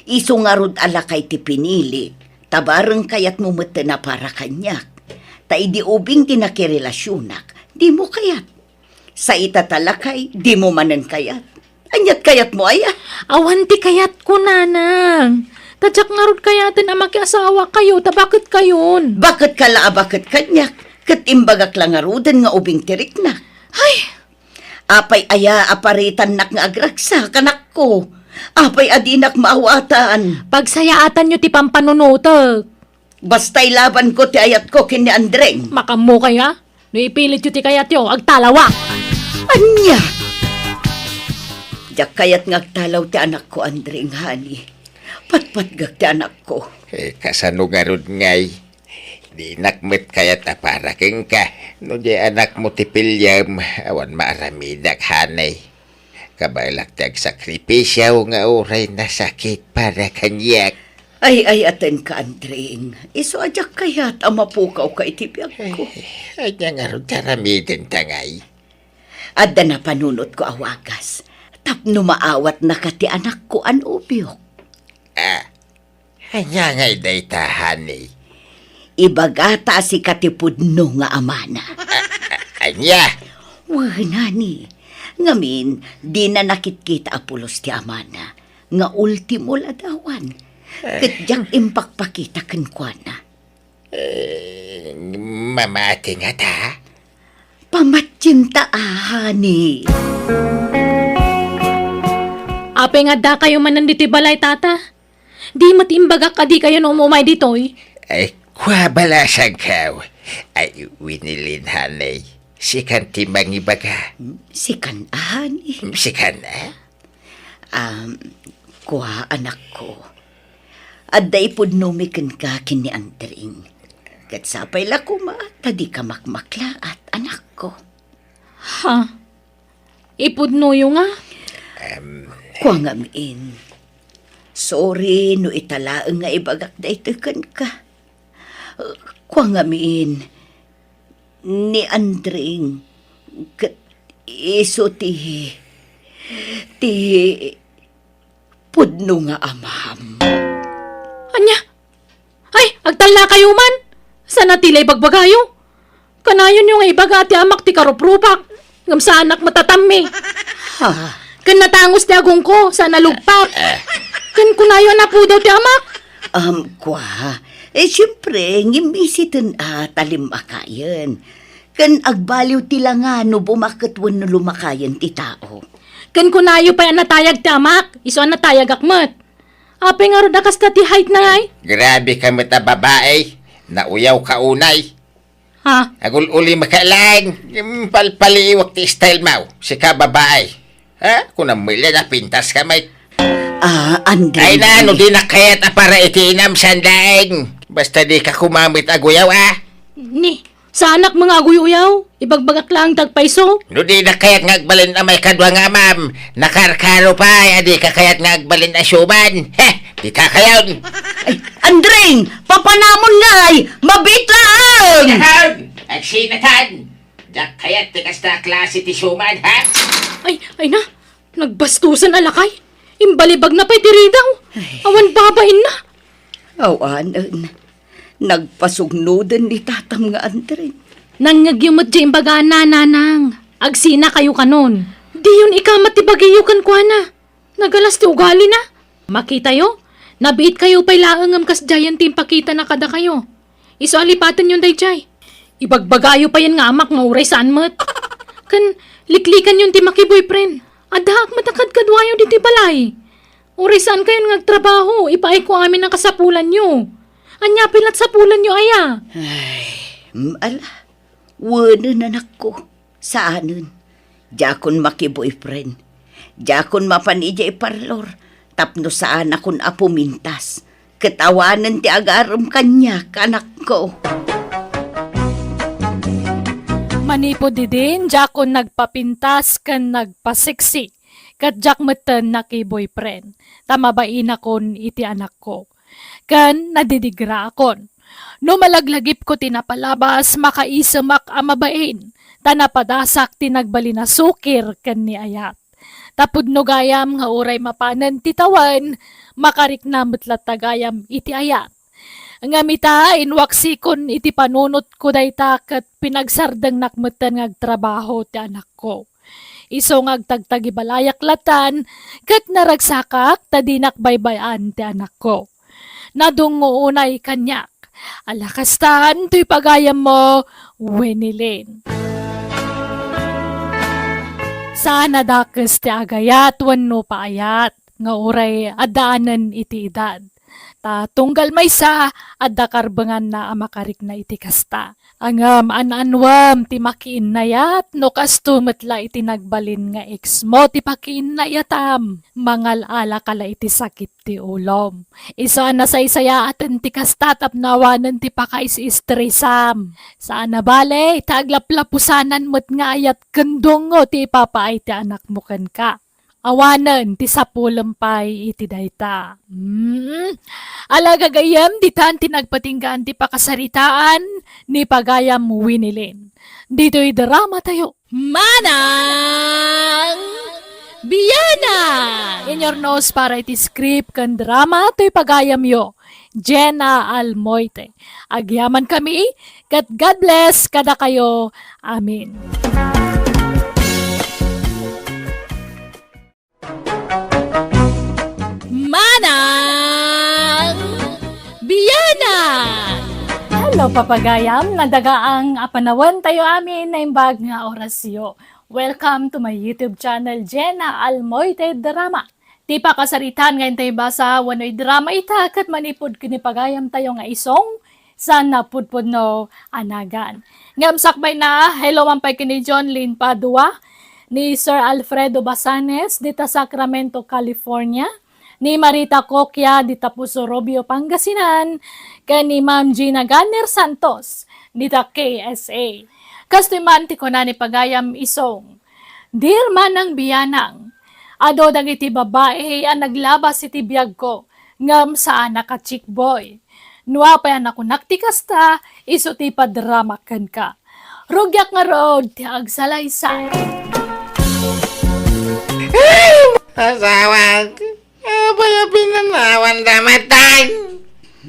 Isu ngarud a lakay ti pinili, ta bareng kayatmo metten a para kaniak. Ta idi ubing ti nakirelasionak, dimo kayat. Sa ita ta lakay, dimo manen kayat. Aniat kayatmo, aya? Awan ti kayatko, Nanang. Ta diak ngarud kayaten a makiasawakayo, ta baketkayon. Baketka la a baket kaniak, ket imbagak la ngaruden nga ubing ti riknak. Ay! Apay aya a paritannak nga agragsak, anakko? Apay a dinak maawatan? Pagsayaatanyo ti pampanunotek. Basta ilabanko ti ayatko ken ni Andreng. Makaammokayo, a? No ipilityo ti kayatyo, agtalawak. Ania? Diak kayat nga agtalaw ti anakko, Andreng, honey. Patpatgak ti anakko. Eh, kasano ngarud ngay? Dinak met kayat a para kenka. No di anakmo ti piliem, awan maaramidak, honey. Kabaelak ti agsakripisio nga uray nasakit para kaniak. Ay, ay-ayatenka, Andring. Isu a diak kayat a mapukawka iti biagko. Ay, ania ngarud ti aramidenta ngay? Adda napanunotko a wagas tapno maawatnaka ti anakko a nobiok. Ah, Ania ngay dayta, honey? Ibagata a sika ti pudno nga amana. A-, a-, ania? Wen, honey. Ngamin, dina nakitkita a pulos ti amana nga ultimo ladawan. Ket diak impakpakita kenkuana. Eh, mamati ngata? Pamatienta a, honey. Apay nga addakayo manen ditoy balay, Tata? Di met imbagak a dikayon umumay ditoy? Ay, kua, balasangko. Ay, Winilin, honey. Sikan ti mangibaga. Sikan, honey? Sikan, a? Um, kua, anakko. Adda ipudnomi kenka ken ni Andring. Ket sapay la koma ta dika makmaklaat, anakko. Ha? Ipudnoyo nga? Em. Kua ngamin, sorry no ita laeng nga ibagak daytoy kenka. Kua ngamin, ni Andring ket isu ti, ti pudno nga amam. Ania? Ay, agtallakayo man! Saan a ti la ibagbagayo? Kanayonyo nga ibaga ti amak ti karuprupak, ngem saanak met a tammi. Ha? Ken natangos ti agongko, saan a lugpak. Ken kunayo a napudaw ti amak. Um, kua, eh, siempre, ngem isiten a talimakayen. Ken agbaliw ti langa no bumakket wenno lumakayen ti tao. Ken kunayo pay a natayag ti amak, isu a natayagak met. Apay ngarud a kasta ti height na ngay? Grabe ka met a babae. Nauyaw ka unay. Ha? Agul-uli maka lang. Mm, palpaliiwak ti style mo. Sika babae. Ha? Kunam mo ila napintas ka met. Ah, Andre. Ay na, no di nakayat a para iti inam, sandaeng. Basta di ka kumamit aguyaw, ah. Ni, saanak mga aguyaw. Ibagbagak lang tagpaiso. No di nakayat nga agbalin a may kadua nga amam, nakarkaro pay, adi ka kayat nga agbalin a suman. Heh, di ka kayon. Ay, Andring, papanamon ngay, mabit laeng. Yahan! Agsinatan! Diak kayat ti kasta a klase ti suman, ha? Ay, ay na, nagbastusan a lakay. Imbalibag na pay ti ridaw. Ay. Awan babain na. Awanen, nagpasugnoden ni tatam nga Andring. Nangngegyo met di imbagaan na, nanang. Agsina kayo kanon. Diyon ikamat ti bagiyo kenkuana. Nagalas ti ugali na. Makitayo, nabiit kayo pay laeng ngem kasdiayen ti impakita na kadakayo. Isu a lipatenyon daydiay. Ibagbagayo payen nga amak nga uray saan met. Ken liklikanyon ti maki-boyfriend. Addaak met a kadkaduayo ditoy balay. Uray saan kayon nga agtrabaho, ipaayko amin a kasapulanyo. Ania pay lat sapulanyo aya? Ay, mm, ala. Wenen, anakko. Saanen. Diakon maki-boyfriend. Diakon mapan idiay parlor tapno saanakon a pumintas. Ket awanen ti agarem kaniak, anakko. Manipud idin, diakon nagpapintas ken nagpaseksi. Ket diak metten naki-boyfriend, ta mabainakon iti anakko. Ken nadidigraakon. No malaglagipko ti napalabas, makaisemak a mabain, ta napadasak ti nagbalin a sukir ken ni ayat. Ta pudno gayam nga uray mapanen ti tawen, makarikna met latta gayam iti ayat. Ngem ita, inwaksikon iti panunotko dayta ket pinagsardengnak metten nga agtrabaho ti anakko. Isu nga agtagtagibalayak latan, ket naragsakak ta dinak baybay-an ti anakko. Nadungngo unay kaniak. Ala kastan toy pagayammo, Winnie Lynn. Saan a dakes ti agayat wenno paayat nga uray addaanen iti edad. Ta tunggal maysa, adda karbenganna a makarikna iti kasta. Ngem an-anuem ti makiinnayat no kasto met la iti nagbalin nga ex mo ti pakiinnayatam. Mangal-alaka la iti sakit ti ulom. Isu a nasaysayaaten ti kasta tapno awanen ti pakaisi-stresam. Saan a bale, ta aglaplapusanan met nga ayat ken dungngo ti ipapaay ti anakmo kenka. Awanen ti sapulem pay iti dayta. Mm. Ala gagayyem, ditan ti nagpatinggaan ti pakasaritaan ni pagayam Winnie Lynn. Ditoy drama tayo. Manang Bianang! In your nose para iti script ken drama toy pagayamyo, Jenna Almoite. Agyaman kami, ket God bless kadakayo. Amen. Manang Bianang! Hello, papagayam! Nadagaang a panawen tayo amin naimbag nga orasyo. Welcome to my YouTube channel, Jenna Almoite Drama. Ti pakasaritaan nga intay basa wenno idrama ita ket manipud ken ni pagayam tayo nga isong, saan napudpudno a nagan. Ngem sakbay na, hello man pay ken ni John Lynn Padua, ni Sir Alfredo Basanes, dita Sacramento, California, ni Marita Coquia, dita Puso Rubio, Pangasinan, ken ni Ma'am Gina Ganner Santos, dita K S A. Kastoy man ti kuna ni pagayam isong, Dear Manang Bianang, adu dagiti babai a naglabas iti biagko, ngem saanak a chick boy. No apay a nakunak ti kasta, isu ti padramak kenka. Rugiak ngarud ti agsalaysay. Asawak, apay a pinanawanda matan?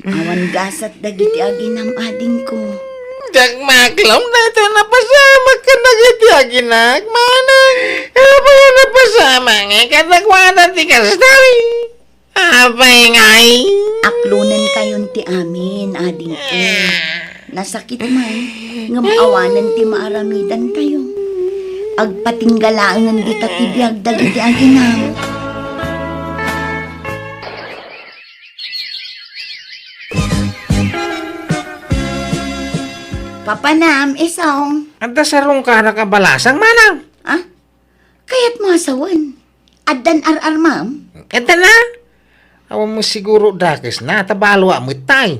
Awan gasat dagiti aginam, adingko. Diak maklom dayta napasamak ken dagiti aginak, manang. Apay a napasamak nga kadakuada ti kasta? Apay ngay? Aklonenkayon ti amin, adingko. Nasakit man, ngem awanen ti maaramidantayo. Agpatingga laengen dita ti biag dagiti aginam. Panam, Isong. Adda sarungkanak a balasang, manang? Ah? Kayatmo a sawen? Addan ar-armam? Adda na. Awan mo siguro dakes na, ta balo a met tay.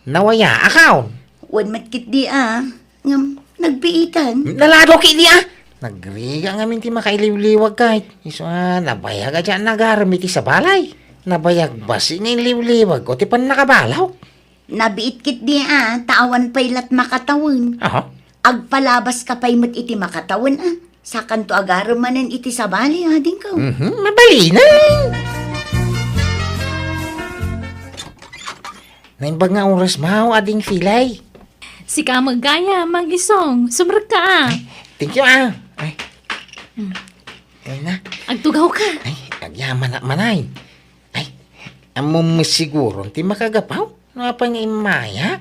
Nawaya akaw. Wen met ketdi a. Ngem, nagbiitan. Nalado ketdi a. Nagrigat ngamin ti makailiwliwag kayat. Isu a, nabayag a diak nagarem iti sabali. Nabayag basi nga iliwliwag ko ti pannakabalak. Nabiit ketdi a, ta awan pay lat makatawen. Aha. Agpalabas ka pay met iti makatawen a. Sakanto agarem manen iti sabali, adingko. Mhm, mabalinen. Naimbag nga oras mo, ading Filay. Sika met gayam, Isong. Sumrekka a. Ay, thank you, ah. Ay. Hmm. Ay na. Agtugawka. Ay, agyamanak manay. Ay, ammom met siguro ti makagapu? No apay nga immayak?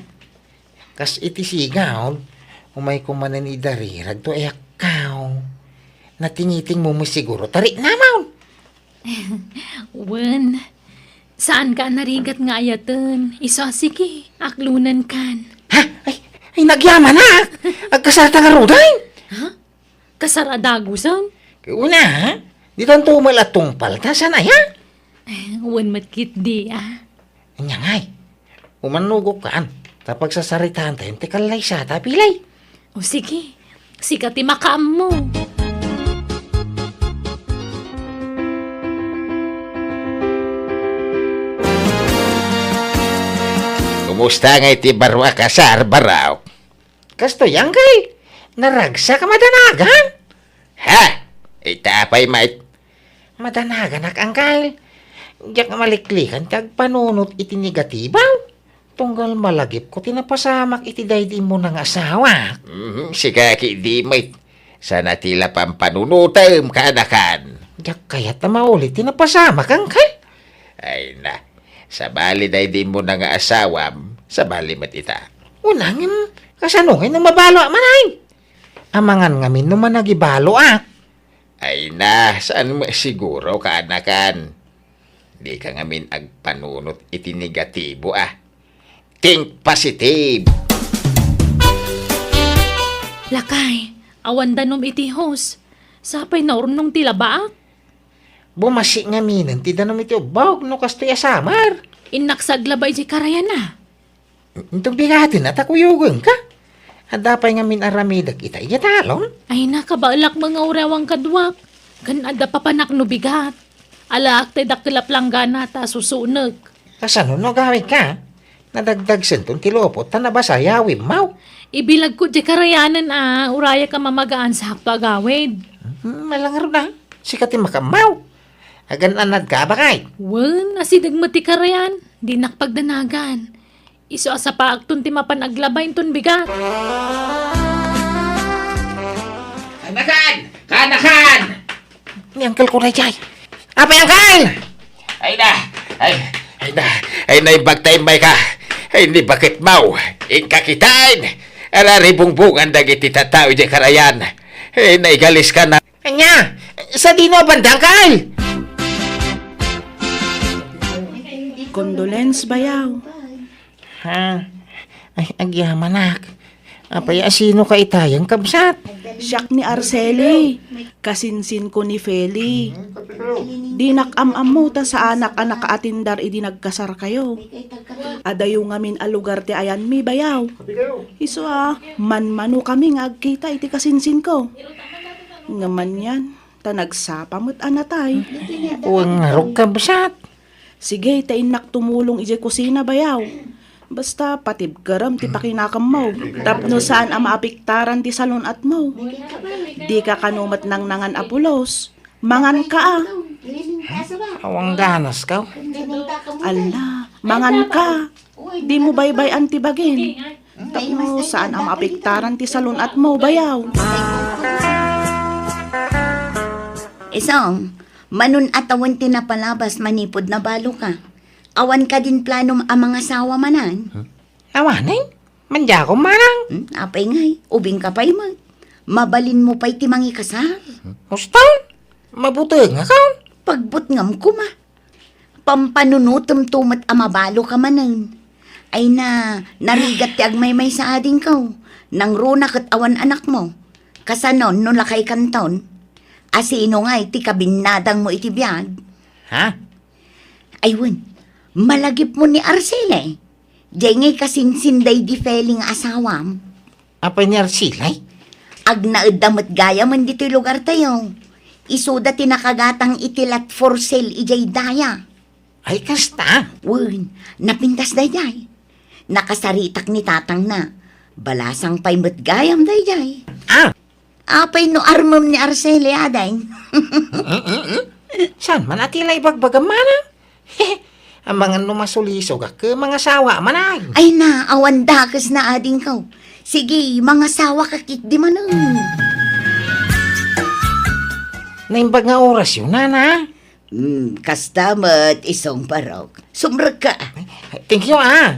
Kas iti sigaw, umayko manen idarirag to, ay, akkaw. Natingitingmo met siguro, tariknamon. Wen, saanka a narigat nga ayaten. Isu a, sige, aklonenkan. Ha? Ay, ay, nagyamanak! Agkasarta ngaruden? Ha? Kasar a dagusen? Una, ha? Ditanto met la tungpal, ta saan aya? Eh, wen met ketdi, ah. Ania ngay? Umannogokkan, ta pagsasaritaentayon ti kallaysata, Filay. O sige, sika ti makaammo. Kumusta ngay ti baro a kasar, Barok? Kastoy, Angkel. Naragsak a madanagan. Ha? Ita pay met. Madanaganak, Angkel. Diak maliklikan ti agpanunot iti negatibo. Tunggal malagipko ti napasamak iti daydi immuna nga asawak. Mhm, sika ketdi met. Saan a ti la pampanunotem, kaanakan. Diak kayat a mauli ti napasamak, Angkel. Ay na, sabali daydi immuna nga asawam, sabali met ita. Una ngem, kasano ngay no mabaloak manen? Amangan ngamin no managibaloak. Ay na, saan met siguro, kaanakan? Dika ngamin agpanunot iti negatibo, ah. Think positive! Lakay, awan danum iti hose. Sapay naurnong ti labaak. Bumasi ngaminen ti danum iti ubbog no kastoy a summer. Innak sa aglaba idiay karayan a. Inton bigaten a ta kuyogenka. Adda pay ngamin aramidek ita idiay talon? Ay, nakabaelak met nga uray awan kaduak. Ken adda papanak no bigat. Alaak ti dakkel a planggana ta susunek. Kasano no agawidka? Nadagdagsenton ti lupot ta nabasa yawimmo. Ibilagko diay karayanen a urayak a mamagaan sa hakto agawid. Hmm, malangarod a. Sika ti makaammo. Agan-anadka a bakay? Wen, asideg met ti karayan. Dinak pagdanagan. Isu a sapaakton ti mapan aglaba inton bigat. Kaanakan! Kaanakan! Ni Uncle ko na jay. Apay, Uncle! Ay na! Ay, ay na! Ay, naimbag ta immayka! Ay, ni bakit mau! Inka kitain! Araribungbungan dagiti tattao idiay karayan! Ay, naigaliska na! Ania? Sadino a banda, Uncle? Condolence, bayaw. Ha? Ay, agyamanak. Apay a sinoka itayen, kabsat? Siak ni Arceli. Kasinsinko ni Feli. Dinak am-ammo ta saanak a nakaatindar idi nagkasarkayo. Adayo ngamin a lugar ti ayanmi, bayaw. Isu a, manmanokami nga agkita iti kasinsinko. Ngem anian, ta nagsapa met a natay. Wen ngarud, kabsat. Sige, ta innak tumulong idiay kusina, bayaw. Basta, patibkerem ti pakinakemmo. Tapno saan a maapektaran ti salun-atmo. Dika kano met nangnangan a pulos. Manganka a. Awan ganaska. Ala, manganka. Dimo baybay-an ti bagin. Tapno saan a maapektaran ti salun-atmo, bayaw. Isong, manun-atawen ti napalabas manipud nabaloka. Awan kadin planom a mangasawa manen? Hmm? Awanen? Mandiakon, manang? Hmm, apay ngay, ubingka pay met. Mabalinmo pay ti mangikasar. Hmm? Husto? Mabutengakon? Pagbutngam koma. Pampanunotemto met a mabaloka manen. Ay na, narigat ti agmaymaysa adingko. Nangruna ket awan anakmo. Kasanon no lakaykanton? Asino ngay ti kabinnadangmo iti biag? Ha? Ay wen, malagipmo ni Arcele. Diay ngay kasinsin daydi Feli nga asawam. Apay ni Arcele? Agnaedda met gayamen ditoy lugartayo. Isuda ti nakagatang iti lot for sale idiay daya. Ay, kasta? Wen, napintas daydiay. Nakasaritak ni tatangna. Balasang pay met gayam daydiay. Ah! Apay no armem ni Arcele, ading? Mm, mm, mm. Saan man a ti la ibagbagam, manang? Amangan no masulisogak, mangasawa manen. Ay na, awan dakesna, adingko. Sige, mangawaka ketdi manen. Naimbag nga orasyo, nana? Hmm, kasta met, isong Barok. Sumrekka. Thank you, ah.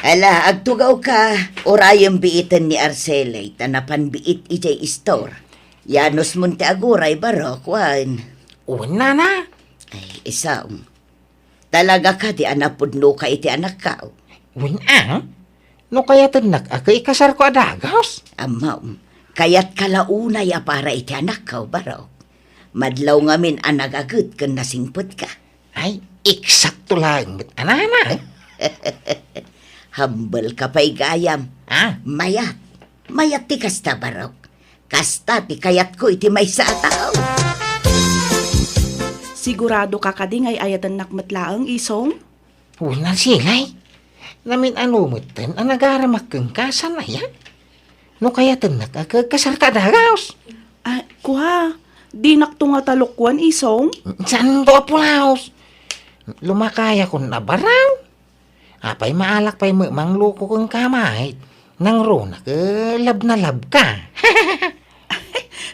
Ala, agtugawka. Urayem biiten ni Arcele, ta napan biit idiay istor. Yanos mon ti aguray, Barok, wen? Wen, nana. Ay, isong. Talaga kadi a napudnoka iti anakko? Wen, ah. No kayatennak a ikasarko a dagus? Ammom, kayatka la unay a para iti anakko, Barok. Madlaw ngamin a nagaget ken nasingpetka. Ay, eksakto laeng met a nana. Humble ka pay gayam. Ah? Mayat. Mayat ti kasta, Barok. Kasta ti kayatko iti maysa a tao. Sigurado ka kadi nga ay-ayatennak met laeng, isong? Wen, Arcele. Namin-ano metten a nagaramak kenka, saan aya? No kayatennak a agkasarka a dagus. Ah, kua, dinakto nga talukwan, isong? Saanto a pulaos? Lumakayakon a baraw. Apay, maalak pay met mangluko kenka, mayat? Nangrunak, eh, love na love ka.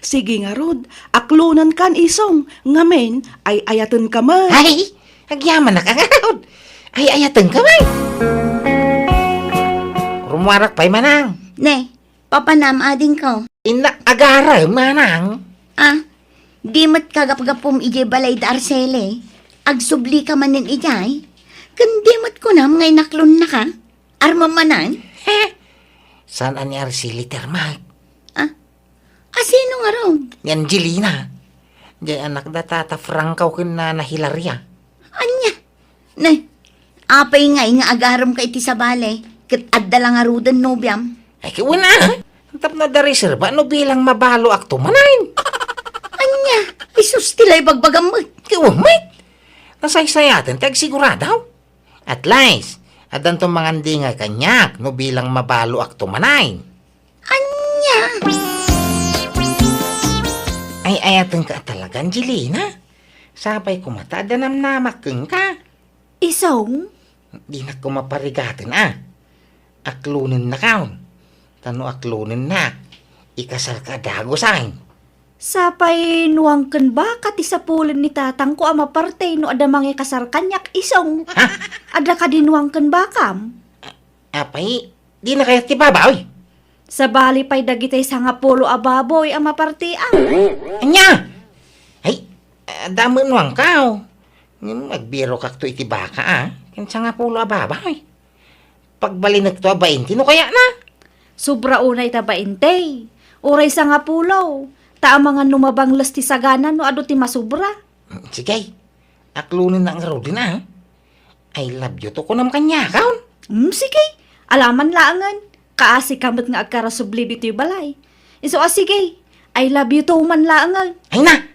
Sige ngarud, aklonenkan, isong, ngamin, ay-ayatenka met. Ay, agyamanak ngarud. Ay-ayatenka met. Rummuarak pay, manang. Ne, papanam, adingko. Innak agarem, manang. Ah, di met kagapgapum idiay balay da Arcele. Agsublika manen idiay. Ken di met kunam nga inaklonnaka. Armem manen? He? Saan a ni Arcele ti armak? Ah? Asino ngarud? Ni Angelina. Diay anak da Tata Franco ken Nana Hilaria. Ania? Nay, apay ngay nga agaremka iti sabali, ket adda la ngaruden nobiam? Ay, ket wen a. Tapno adda reserba no bilang mabaluakto manen. Ania? Ay sus, ti la ibagbagam met. Ket wen met. Nasaysayaten ti agsigurado. At least, addanto mangandingay kaniak no bilang mabaluakto manen. Ania? Ay-ayatenka a talaga, Angelina. Sapay koma ta adda namnamak kenka. Isong? Dinak koma parigaten a. Aklonennakon. Ta no aklonennak, ikasarka a dagus, ay. Sapay nuang ken baka ti sapulen ni tatangko a maparte no adda mangikasar kaniak, isong. Ha? Adda kadi nuang ken bakam? Apay, dina kayat ti babawi? Sabali pay dagiti sangapulo a baboy a mapartian. Ania? Ay, adda met nuangko. Ngem agbirokakto iti baka a, ken sangapulo a baboy. Pagbalinekto a bainte no kayatna. Sobra unay ta bainte. Uray sangapulo. Ta amangan no mabangles ti sagana no adu ti masobra. Sige. Aklonennak ngaruden a. I love you to kunam kaniakon. Hmm, sige. Alaman laengen. Kaasika met nga agkarasubli ditoy balay. Isu a sige. I love you too man laengen. Ay na!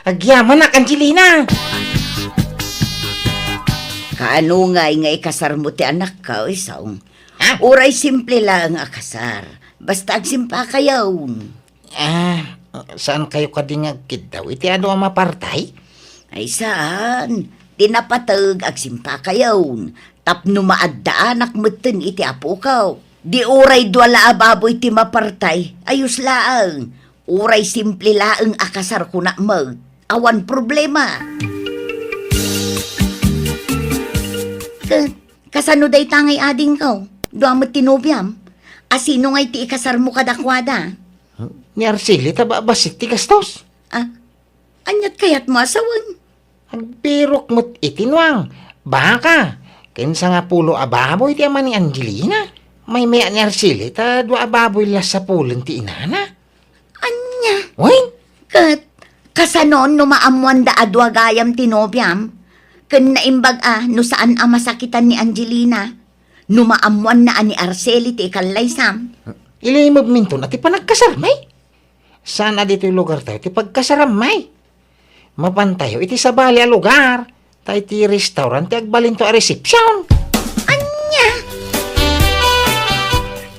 Agyamanak, Angelina! Kaano ngay nga ikasarmo ti anakko, isong? Ha? Uray simple laeng a kasar. Basta agsimpakayon. Ah, saankayo kadi nga agkiddaw iti adu a mapartay? Ay saan, ti napateg agsimpakayon, tapno maaddaanak metten iti apoko. Di uray dua la a baboy ti mapartay, ayos laeng. Uray simple laeng a kasar kunak met, awan problema. Ka-, kasano dayta ngay adingko? Dua met ti nobiam. Asino ngay ti ikasarmo kadakuada? Ni Arceli ta ba-, bassit ti gastos. Ah, aniat kayatmo a sawen? Agbirok met iti nuang, baka, ken sangapulo a baboy ti ama ni Angelina. Maymay-at ni Arceli ta dua a baboy la sapulen ti inana. Ania? Wen? Ket kasano no maammoanda a dua gayam ti nobiam? Ken naimbag a no saan a masakitan ni Angelina no maammoanna a ni Arceli ti ikallaysam? Ilimebminton a ti panagkasarmi. Saan a ditoy lugartayo ti pagkasarammi. Mapantayo iti sabali a lugar, ta iti restaurant ti agbalinto a resepsiyon. Ania?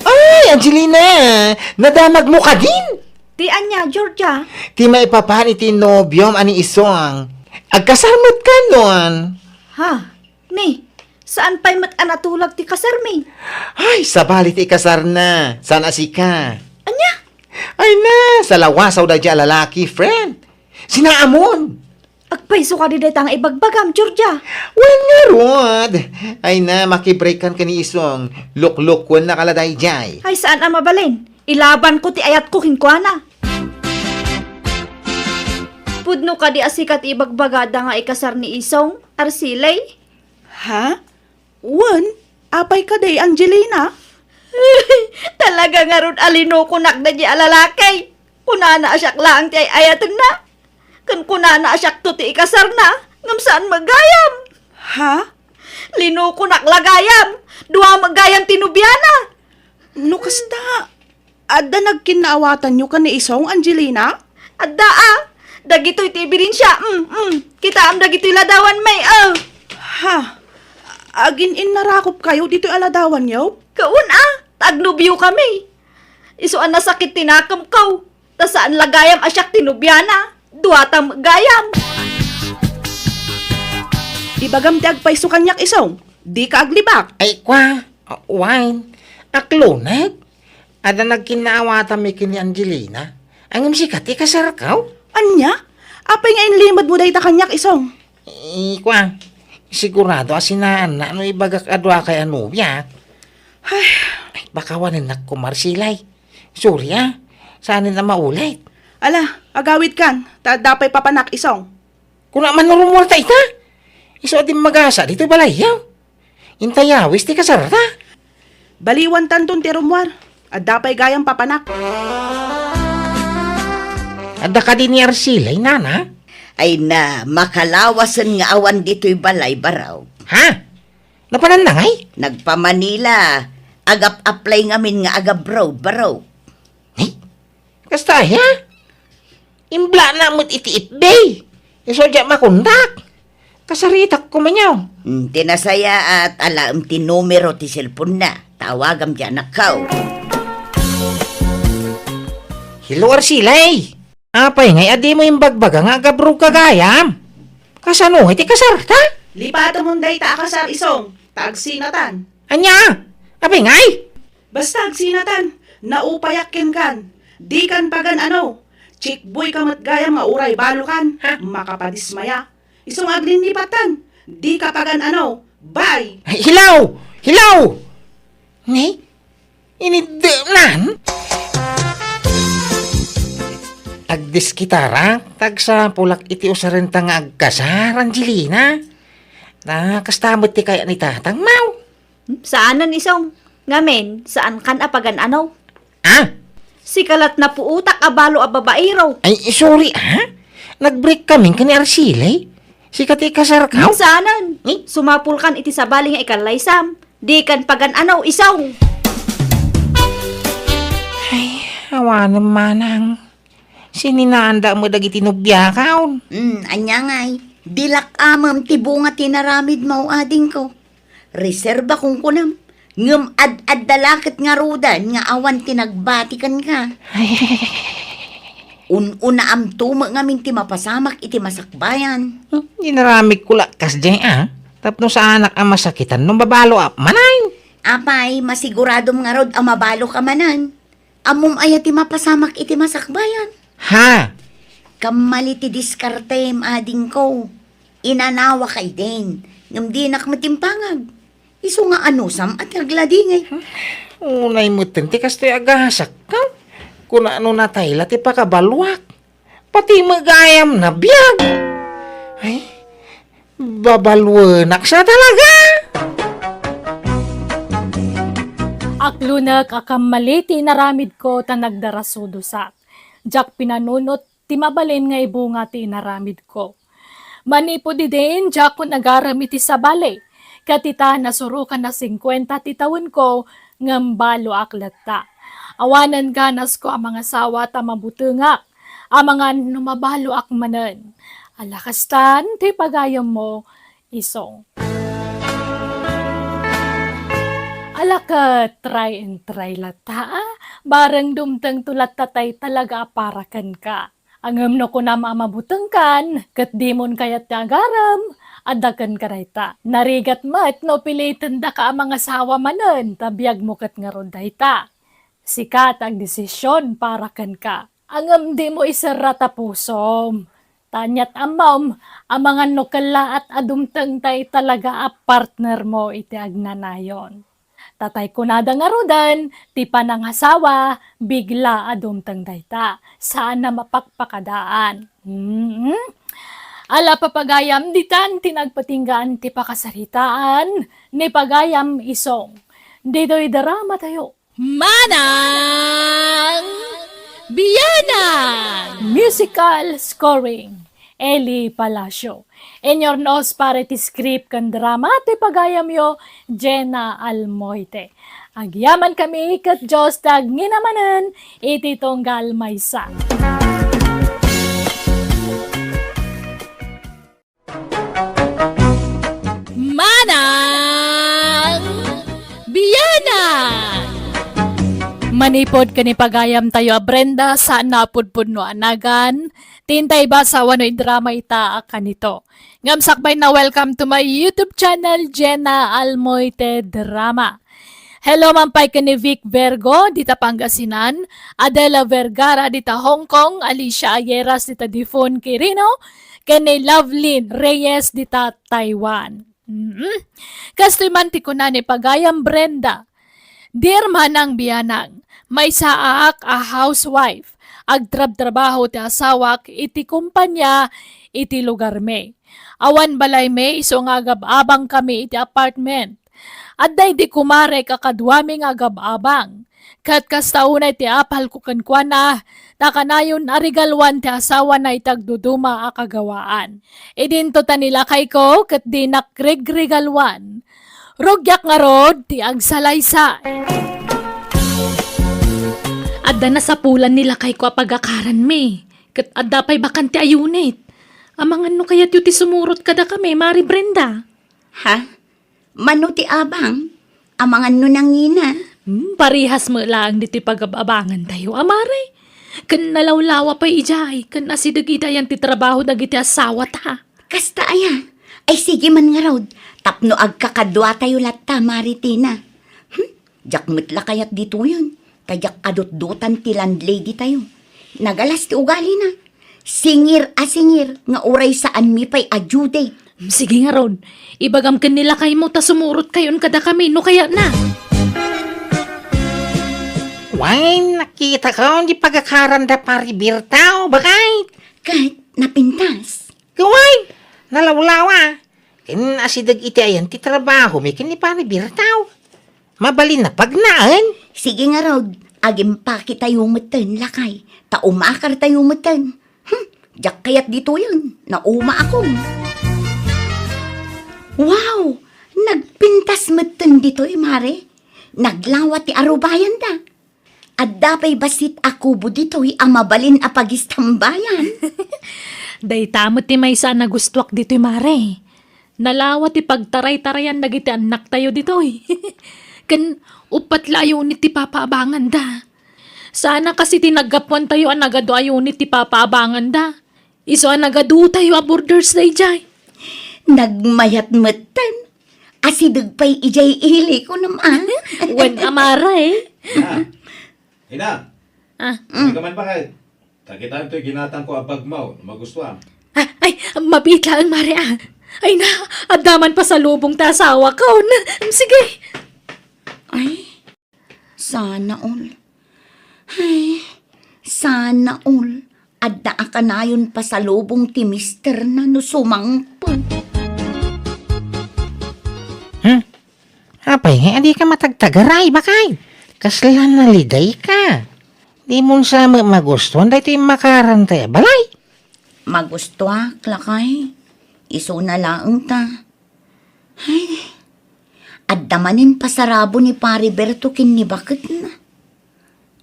Ay, Angelina! Nadamagmo kadin? Ti ania, Georgia? Ti maipapan iti nobiom a ni Isong. Agkasar met kanon. Ha? Ni, saan pay met a natulag ti kasarmi? Ay, sabali ti ikasarna. Saan a sika? Ania? Ay na, salawasaw daydiay a lalaki, friend. Sinaamon. Agpayso kadi dayta nga ibagbagam, Georgia. Wen ngarud. Ay na, makibreakkan ken ni Isong. Luklukkuennaka la daydiay. Ay, saan a mabalin. Ilabanko ti ayatko kenkuana. Pudno kadi a sika ti ibagbagada nga ikasar ni Isong, Arceli? Ha? Wen, apay kadi, Angelina? Talaga ngarud a linukonak daydiay a lalaki. Kunana a siak laeng ti ay-ayatenna. Ken kunana a siakto ti ikasarna, ngem saan met gayam. Ha? Linukonak la gayam. Dua met gayam ti nobiana. No kasta, adda nagkinnaawatanyo ken ni Isong, Angelina? Adda a. Dagitoy ti ebidensia. Mm, mm. Kitaem dagitoy ladawanmi, a. Ha? Agin-innarakopkayo ditoy a ladawanyo? Kaun a. Ta agnobiokami. Isu a nasakit ti nakemko. Ta saan la gayam a siak ti nobiana. Duata met gayam. Ibagam ti agpayso kaniak, Isong. Dika aglibak. Ay, kua, wen, akloneg. Adda nagkinnaawatanmi ken ni Angelina. Ngem sika ti kasarko? Ania? Apay nga inlimedmo dayta kaniak, Isong? Ay, kua, sigurado a sinaanna no ibagak a duakay a nobiak. Ay. Ay, pakawanennak koma, Arceli. Sorry, a. Saanen a maulit. Ala, agawidkan, ta adda pay papanak, Isong. Kuna man no rummuarta ita. Isu a dimmagasa ditoy balayyo. Inta yawis ti kasarta. Baliwantanton ti rummuar. Adda pay gayam papanak. Adda kadi ni Arceli, nana? Ay na, makalawasen nga awan ditoy balay, baro. Ha? Napananna ngay? Nagpa-Manila. Agap-apply ngamin nga agabroad, baro. Ay, kasta aya? Imblana met iti F B. Isu diak makontak. Kasaritak koma niya. Hmm, ti nasayaat, alaem ti numero ti cellphone-na. Tawagam ti anakko. Hello, Arceli. Apay ngay a dimo imbagbaga nga agabroad ka gayam? Kasano ngay ti kasarta? Lipatemon dayta a kasar, Isong, ta agsinatan. Ania? Apay ngay? Basta agsinatan, naupayak kenkan. Dikan pagan-ano. Chickboy ka met gayam nga uray balokan. Ha? Makapadismaya. Isu nga aglinnipatan. Dika pagan-ano. Bye! Ay, hello! Hello! Ni? Iniddenan? Agdiskitarak, ta agsapulak iti usarenta nga agkasar, Angelina. Ta kasta met ti kayat ni tatang, maw? Hmm, saanen, Isong. Ngamin, saankan a pagan-ano? Ah? Sika la't napuotak a balo a babaero. Ay, sorry, ah. Nag-break kami ken ni Arceli. Sika ti ikasarko? Hmm, saanen. Eh? Sumapulkan iti sabali nga ikallaysam. Dikan pagan-ano, Isong. Ay, awanen manang. Sininaanda met dagiti nobiakon. Hmm, ania ngay? Dilak amem ti bunga ti naramidmo, adingko. Reserba kunkunam, ngem ad-adda la ket ngaruden nga awan ti nagbati kenka. Ay. Un-unaamto met ngamin ti mapasamak iti masakbayan. Hmm, inaramidko la kasdiay, a. Tapno saanak a masakitan no mabaloak manen. Apay, masiguradom ngarud a mabaloka manen. Ammom aya ti mapasamak iti masakbayan? Ha? Kammali ti diskartem, adingko. Inanawaka idin, ngem dinak met impangag. Isu nga anusam a ti agladingit. Unay metten ti kastoy a gasak, ha? Kuna no natay la ti pakabaloak. Pati met gayam nabiag. Ay, babaluenak sa talaga. Aklonek a kammali ti inaramidko ta nagdarasudosak. Diak pinanunot ti mabalin nga ibunga ti inaramidko. Manipud idin, diakon agarem iti sabali. Ket ita, nasurokan a singkuenta ti tawenko, ngem baloak latta. Awanen ganasko a mangasawa ta mabutengak. Amangan no mabaloak manen. Ala kastan ti pagayammo, Isong. Ala ket, try and try latta, a. Bareng dumtengto latta tay talaga a para kenka. Ngem no kunam a mabutengkan, ket dimon kayat ti agarem, adda kenka dayta. Narigat met no pilitendaka a mangasawa manen, ta biagmo ket ngarud dayta. Sika ti agdesision para kenka. Ngem dimo iserra ta pusom. Ta aniat ammom, amangan no kellaat a dumteng tay talaga a partnermo iti agnanayon. Ta tay kunada ngaruden, ti panangasawa, bigla a dumteng dayta. Saan a mapakpakadaan. Mm. Ala, papagayam, ditan ti nagpatinggaan ti pakasaritaan ni pagayam Isong. Ditoy drama tayo. Manang Bianang! Musical scoring, Eli Palacio. Inurnos para iti script ken drama ti pagayamyo, Jenna Almoite. Agyamankami ket Dios ti agngina manen iti tunggal maysa. Manang Bianang! Manipud ken ni pagayamtayo a Brenda, saan a pudpudno a nagan, ti intay basa wenno idrama ita a kanito. Ngem sakbay na, welcome to my YouTube channel, Jenna Almoite Drama. Hello man pay ken ni Vic Virgo dita Pangasinan, Adela Vergara dita Hong Kong, Alicia Ayeras dita Difon, Quirino, ken ni Lovelyn Reyes dita Taiwan. Mm. Kastoy man ti kuna ni pagayam Brenda, "Dear Manang Bianang, maysaak a housewife. Agtrabtrabaho ti asawak iti kompania iti lugarmi. Awan balaymi, isu nga agab-abangkami iti apartment. Adda idi kumarek a kaduami nga agab-abang. Ket kasta unay ti apalko kenkuana, ta kanayon a regaluan ti asawana iti agduduma a kagawaan. Idinto ta ni lakayko ket dinak regregaluan. Rugiak ngarud ti agsalaysay." Adda nasapulan ni lakayko a pagakaranmi, ket adda pay bakante a unit. Amangan no kayatyo ti sumurot kadakami, Mari Brenda? Ha? Mano ti abang? Amangan no nangina? Hmm, parehas met laeng ditoy pagab-abangantayo, a Mari. Ken nalawlawa pay idiay, ken asideg iti ayan ti trabaho dagiti asawata. Kasta aya? Ay, sige man ngarud, tapno agkakaduatayo latta, Mari Tina. Hmm? Diak met la kayat ditoyen, ta diak kadutdotan ti landlady tayo. Nagalas ti ugalina. Singir a singir nga uray saanmi pay a due date. Sige ngarud, ibagam ken ni lakaymo ta sumurotkayon kadakami no kayatna. Wen, nakitako di pagakaranda Pari Birtao, bakay? Ket napintas. Kuway, nalawlawa. Ken asideg iti ayan ti trabahomi ken ni Pari Birtao. Mabalin a pagnaen. Sige ngarud, agimpaketayo metten, lakay, ta umakartayo metten. Hmm, diak kayat ditoyen, naumaakon. Wow! Nagpintas metten ditoy, Mare. Naglawa ti arubayanda. Adda pay bassit a kubo ditoy a mabalin a pagistambayan. Dayta met ti maysa a nagustuak ditoy, Mare. Nalawa ti pagtaraytarayan dagiti annaktayo ditoy. Ken uppat la a unit ti papaabanganda. Saan a kas iti naggapuantayo a nagadu a unit ti papaabanganda. Isu a nagadutayo a borders daydiay. Nagmayat metten. Asideg pay idiay ili, kunam a. Wen a, Mare. Ah. Ina. Ah. Ay ka man, bakay? Takitan to'y ginatangko a bagmo, no magustuam. Ah, ay, mabiit laeng, Mare, ah. Ay na, adda man pasalubong ta asawakon. Sige. Ay, sana all. Ay, sana all. Adda a kanayon pasalubong ti misterna no sumangpet. Hmm? Apay, nga adi ka matagtagaray, bakay? Kasla nalidayka. Dimon sa met magustuan daytoy immakaranta a balay. Magustuak, lakay. Isuna laeng ta. Ay, adda manen pasarabo ni Pari Berto ken ni baketna.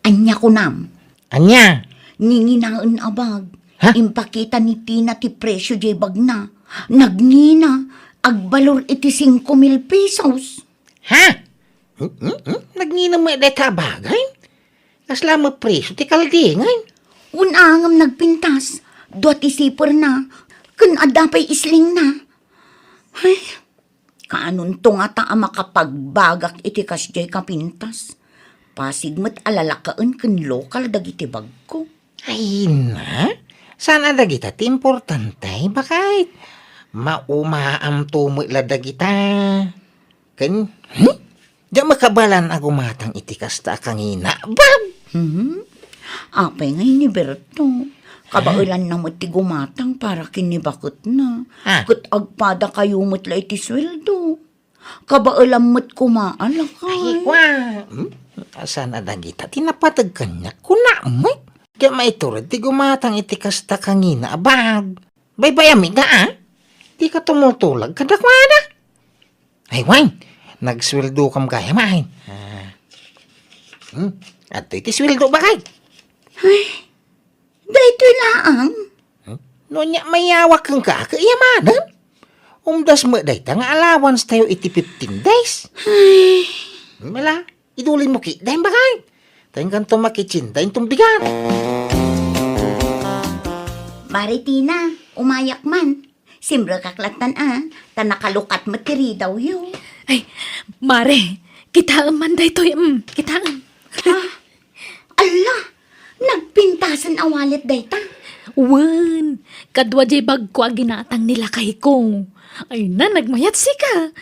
Ania kunam? Ania? Ninginaen a bag. Ha? Impakita ni Tina ti presio jay bagna. Nagngina, agbalor iti singko mil pesos. Ha? Hmm, hmm, hmm? Nagngina met dayta a bagay? Kasla met presio ti kaldingan? Wen a ngem nagpintas. Dua ti siperna. Ken adda pay islingna. Ay, kaanonto ngata a makapagbagak iti kasjay a pintas? Pasig met a lalakaen ken lokal dagiti bagko. Ay na, saan a dagita ti importante, baket? Maumaamto met la dagita. Ken, hmm? Diak makabalan a gumatang iti kasta a kangina. Bab! Hmm? Apay ngay ni Berto? Kabaelanna met ti gumatang para ken ni baketna. Ah. Ket agpadakayo met la iti sueldo. Kabaelam met koma a lakay. Ay, kwa. Hmm? Saan a dagita ti napateg kaniak? Kuna met. Diak maitured ti gumatang iti kasta a kangina a bag. Baybayam ida, a? Dika tumultulag kadakuada. Ay, wen, nagsueldokam gayam, ay. Ah. Hmm? Adtoy ti sueldo, baket? Ay, daytoy laeng. Hmm? No ania, mayawak kenka, ket iyamanem. Umdas met dayta nga allowance tayo iti fifteen days. Ay. Mala, idulin mo ki, dayem, baket. Tayo kanto makitsin, dayem tong bigat. Mare Tina, umayak man. Simrekak lattan a, ta nakalukat met ti ridawyo. Ay, Mare, kitaem man daytoy, mm, kitaem. Ah, ala, nagpintasen a wallet dayta? Wen, kadua jay bagko a ginatang ni lakayko. Ay na, nagmayat sika.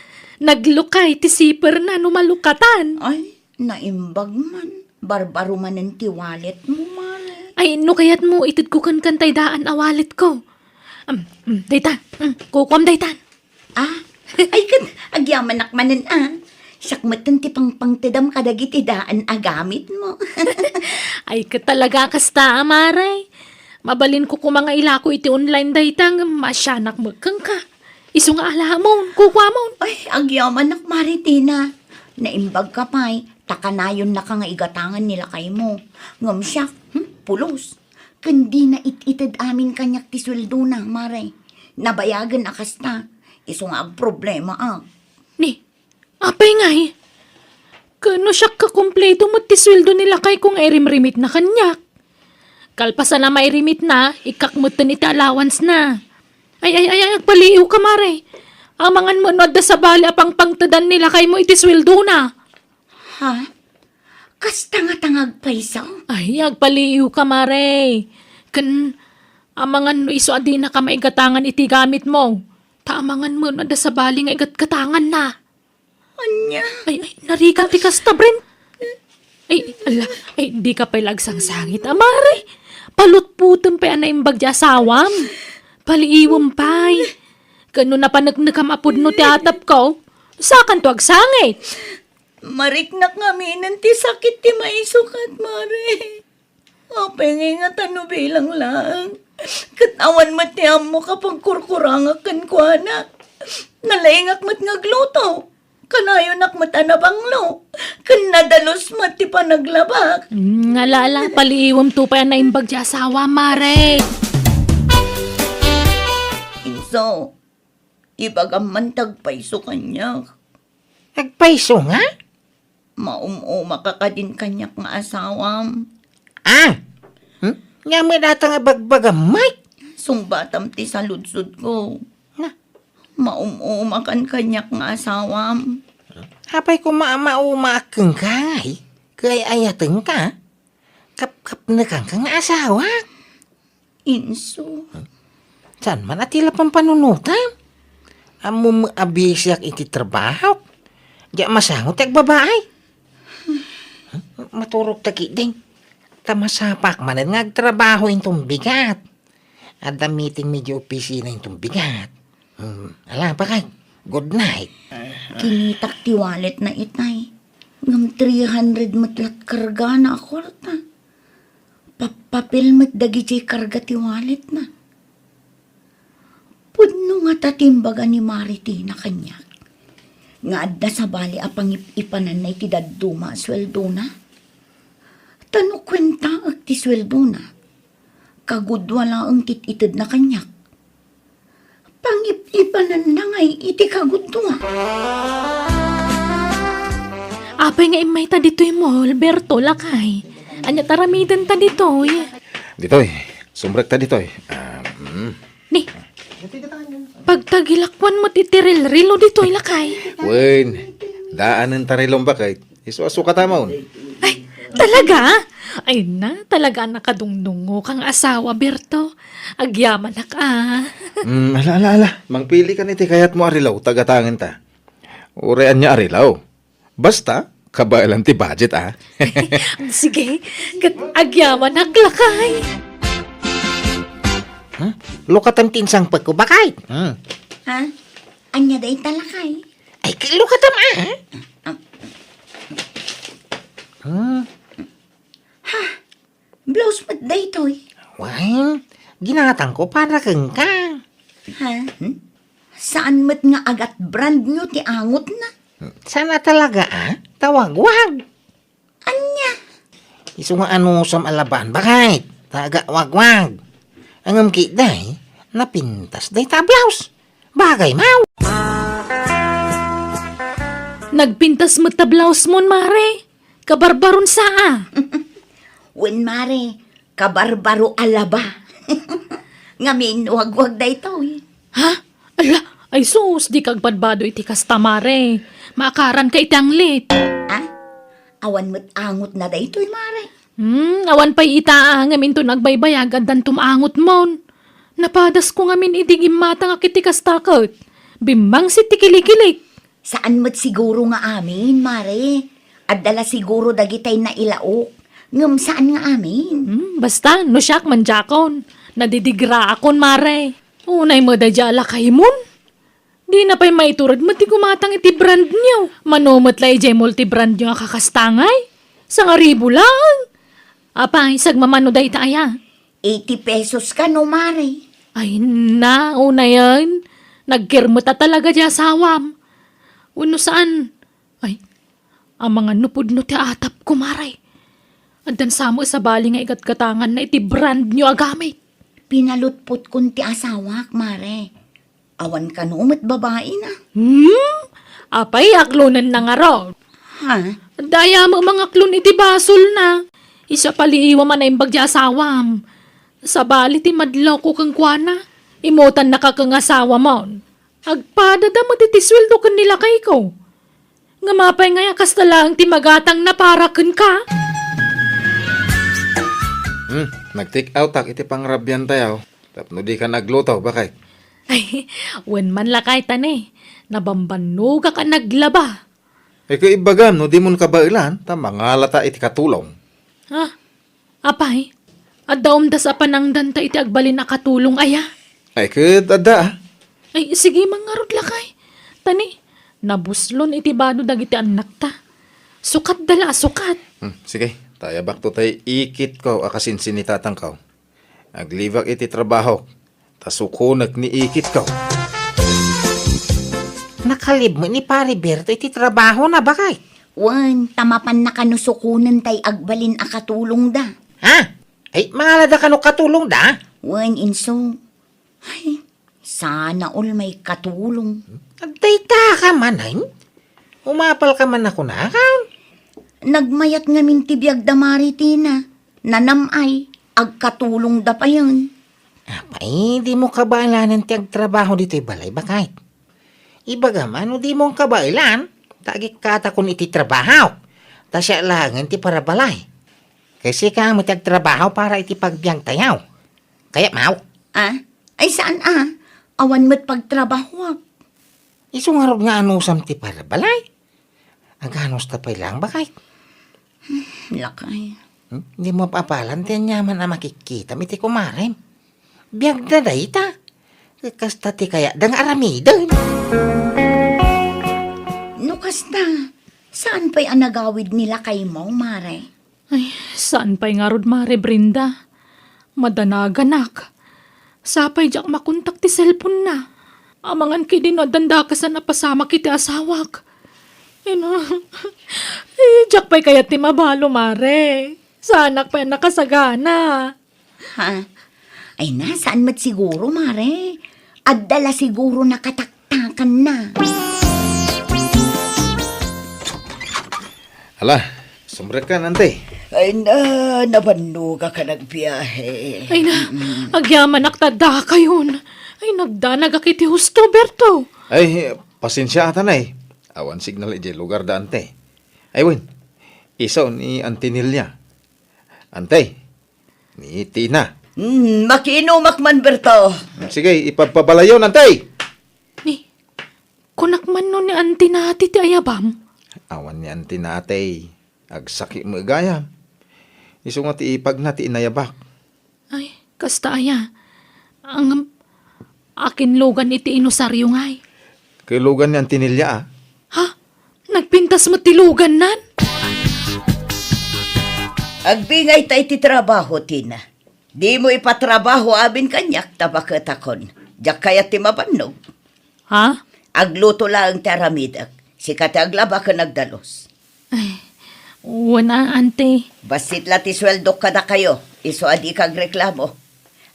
Naglukay ti siperna no malukatan. Ay, naimbag man. Barbaro manen ti wallet mo, Mare. Ay, no kayatmo, itedko kenka tay daan a walletko. Am, mm, dayta. Mm, kukuam dayta. Ah, ay ket agyamanak manen a. Siak metten ti pangpangtedam kadagiti daan a gamitmo. Ay ket talaga kasta, a, Mare. Mabalinko koma nga ilako iti online dayta ngem maasianak met kenka. Isu nga alamon, kukuamon. Ay, agyamanak, Mare Tina. Naimbagka pay, ta kanayonnaka nga igatangan ni lakaymo. Ngem siak, hmm, pulos. Ken dina it-ited amin kaniak ti sueldona, Mare. Nabayagen a kasta. Isu nga agproblemaak. Ni, apay ngay? Ken no siak kakumpleto met ti sueldo ni lakayko nga irimrimitna kaniak. Kalpasan a mairimitna, ikkak metten iti allowance na. Ay, ay, ay, ay, agpaliiwka, Mare. Amangan met no adda sabali a pangpangtedan ni lakaymo iti sueldona. Ha? Kasta ngata nga agpayso? Ay, agpaliiwka, Mare. Ken, amangan no isu a dinaka maigatangan iti gamitmo. Ta amangan met no adda sabali nga igatgatanganna. Ania? Ay, ay, narigat ti kasta, Brent. Ay, ala, ay, dika pay la agsangsangit, a, Mare. Palutputem pay a naimbag ti asawam. Paliiwem pay. Ken no napaneknekam a pudno ti atapko, sakanto agsangit. Mariknak ngaminen ti sakit ti maisukat, Mare. Apay ngay ngata no bilang laeng? Ket awan met ti ammok a pagkurkurangak kenkuana. Nalaingak met nga agluto. Kanayonak met a nabanglo. Ken nadalus met ti panaglabak. Mm, ala, ala, paliiwemto pay a naimbag ti asawa, Mare. Inso, ibagam man ti agpayso kaniak. Agpayso nga? Maum-umaka kadin kaniak nga asawam. Ah! Hmm? Ania met dayta nga ibagbagam, Mike? Sungbatam ti saludsodko. Na? Maum-umakan kaniak nga asawam. Apay koma a maumaak kenka, ngay? Kay ayatenka? Kapkapnekanka nga asawak. Inso. Saan man a ti la pampanunotam? Ammom a bisiak iti trabahok. Diak masango ti agbabaay. Maturogta ketdin. Ta masapaak manen nga agtrabaho inton bigat. Adda meeting mi iti opisina inton bigat. Hmm, ala, bakay. Good night. Kinitak ti walletna itay. Ngem three hundred met lat kargana a kwarta. Pappapil met dagidiay karga ti walletna. Pudno ngata ti imbaga ni Mare Tina kaniak nga adda sabali a pangip-ipananna iti dadduma a sueldona. Ta no kuentaek ti sueldona, kagudua laeng ti it-itedna kaniak. Pangip-ipananna ngay iti kagudua. Apay nga immayta ditoy mall, Berto, lakay? Ania ti aramidenta ditoy? Ditoy, sumrekta ditoy. Ah, mm. Ni, pagtagilakuan met iti rilrilo ditoy, lakay. Wen, daanen ta rilom, baket. Isu a sukatamon. Ay, talaga? Ay na, talaga a nakadungdungngo kang asawa, Berto. Agyamanak a. Mm, ala, ala, ala. Mangpili ka iti kayatmo a rilo, ta gatangenta. Uray ania a rilo. Basta, kabaelan ti budget, a. Sige, ket agyamanak, lakay. Hmm? Lukatem ti insangpetko, baket. Hmm. Ha? Ania dayta, lakay? Ay, lukatem, a. Ah. Hmm. Ha? Blouse met daytoy? Wen, ginatangko para kenka. Ha? Hmm? Saan met nga agat brand new ti angotna? Saan a talaga, a? Tawagwag. Ania? Isu nga anusam a laban, baket? Taga wagwag. Ngem ketdi, napintas dayta a blouse. Bagay maw. Nagpintas met ta blouse mon, Mare. Kabarbaron sa a. Wen, Mare, kabarbaro a laba. Ngamin, wagwag daytoy. Ha? Ala, ay sus, dika agbadbado iti kasta, Mare. Maakaranka iti anglit. Ah? Awan met angotna daytoy, Mare. Hmm, awan pay ita a, ngem inton agbaybayag, addanto angotmon. Napadasko ngamin idi gimmatangak iti kasta ket bimmangsit ti kilikilik. Saan met siguro nga amin, Mare. Adda la siguro dagitay nailaok, ngem saan nga amin. Hmm, basta, no siak, mandiakon. Nadidigraakon, Mare. Unay met daydiay a lakaymon. Dina pay maitured met ti gumatang iti brand new. Mano met la idiay mall ti brand new a kakastangay? Sangaribu laeng. Apay, sagmamano dayta aya? Eighty pesos kano, Mare. Ay na, unayen. Nagkirmeta talaga di asawam. Wenno saan? Ay, amangan no pudno ti atapko, Mare. Addan sa met sabali nga igatgatanganna iti brand new a gamit. Pinalutpotkon ti asawak, Mare. Awan kano met babaina. Hmm? Apay, aklonenna ngarud? Ha? Dayta met mangaklon iti basolna. Isu a paliiwam a naimbag ti asawam. Sabali ti madlawko kenkuana, immutannaka ken asawamon. Agpadada met iti sueldo ken ni lakayko. Ngem apay ngay a kasta laeng ti magatangna para kenka? Hmm, nag-take outak iti pangrabiantayo. Tapno dika nagluto, baket. Ay, wen man lakay ta ne, nabambannogak a naglaba. Ay, ket imbagam no dimon kabaelan, ta mangalata iti katulong. Ha? Apay, adda umdas a panangdanta iti agbalin a katulong aya? Ay, ket adda, a. Ay, sige man ngarud lakay. Ta ne, nabuslon iti bado dagiti annakta. Sukatda la a sukat. Hmm, sige, ta ayabakto tay ikitko a kasinsin ni tatangko. Aglibak iti trabahok, ta sukonek ni ikitko. Nakalib met ni Pare Berto iti trabahona, baket. Wen, ta mapanna kano sukonen tay agbalin a katulongda. Ha? Ay, mangalada kano katulongda? Wen, inso. Ay, sana all maikatulong. Dayta ka manen? Umapal ka man a kunakon? Nagmayat ngamin ti biagda, Mare Tina. Nanam-ay, agkatulongda payen. Apay, dimo kabaelanen ti agtrabaho ditoy balay, baket? Ibagam a no dimon kabaelan, ta agikkatakon iti trabahok. Ta siak laengen ti parabalay. Ket sika met ti agtrabaho para iti pagbiagtayo. Kayatmo? Ah? Ay, saan a? Awan met pagtrabahoak. Isu ngarud nga anusam ti parabalay? Aganusta pay laeng, baket? Lakay. Hmm? Dimo apalan ti aniaman a makikkitam iti kumarem. Biagda dayta. Kasta ti kayatda nga aramiden. No kasta, Saan pay a nagawid ni lakaymo, Mare? Ay, saan pay ngarud, Mare Brenda? Madanaganak. Sapay diak makontak ti cellphone-na. Amangan ketdi no addan dakasan a pasamak iti asawak. Ina, eh, diak pay kayat ti mabalo, Mare. Saanak pay a nakasagana. Ha? Ay na, saan met siguro, Mare? Adda la siguro nakataktakanna. Ala, sumrekkan, Ante. Ay na, nabannogak a nagbiahe. Ay na, agyamanak ta addakayon. Ay, nagdanagak iti husto, Berto. Ay, pasensia ata, Nay. Awan signal idiay lugar da, Ante. Ay, wen, isu ni Ante Nelia. Ante, ni Tina. Hmm, makiinumak man, Berto. Sige, ipagpabalayon, Ante! Ni, kunak man no ni Ante Nati ti ayabam? Awan ni Ante Nati. Agsakit met gayam. Isu nga ti ipagna ti inayabak. Ay, kasta aya. Ang, akin lugan iti inusario ngay. Kay lugan ni Ante Nelia, a. Ha? Nagpintas met ti lugannan? Agbingayta iti trabaho, Tina. Dimo ipatrabaho amin kaniak ta baketakon. Diak kayat ti mabannog. Ha? Agluto laeng ti aramidek. Sika ti aglaba ken agdalus. Ay, wen a, Ante. Bassit la ti sueldok kadakayo, isu a dika agreklamo.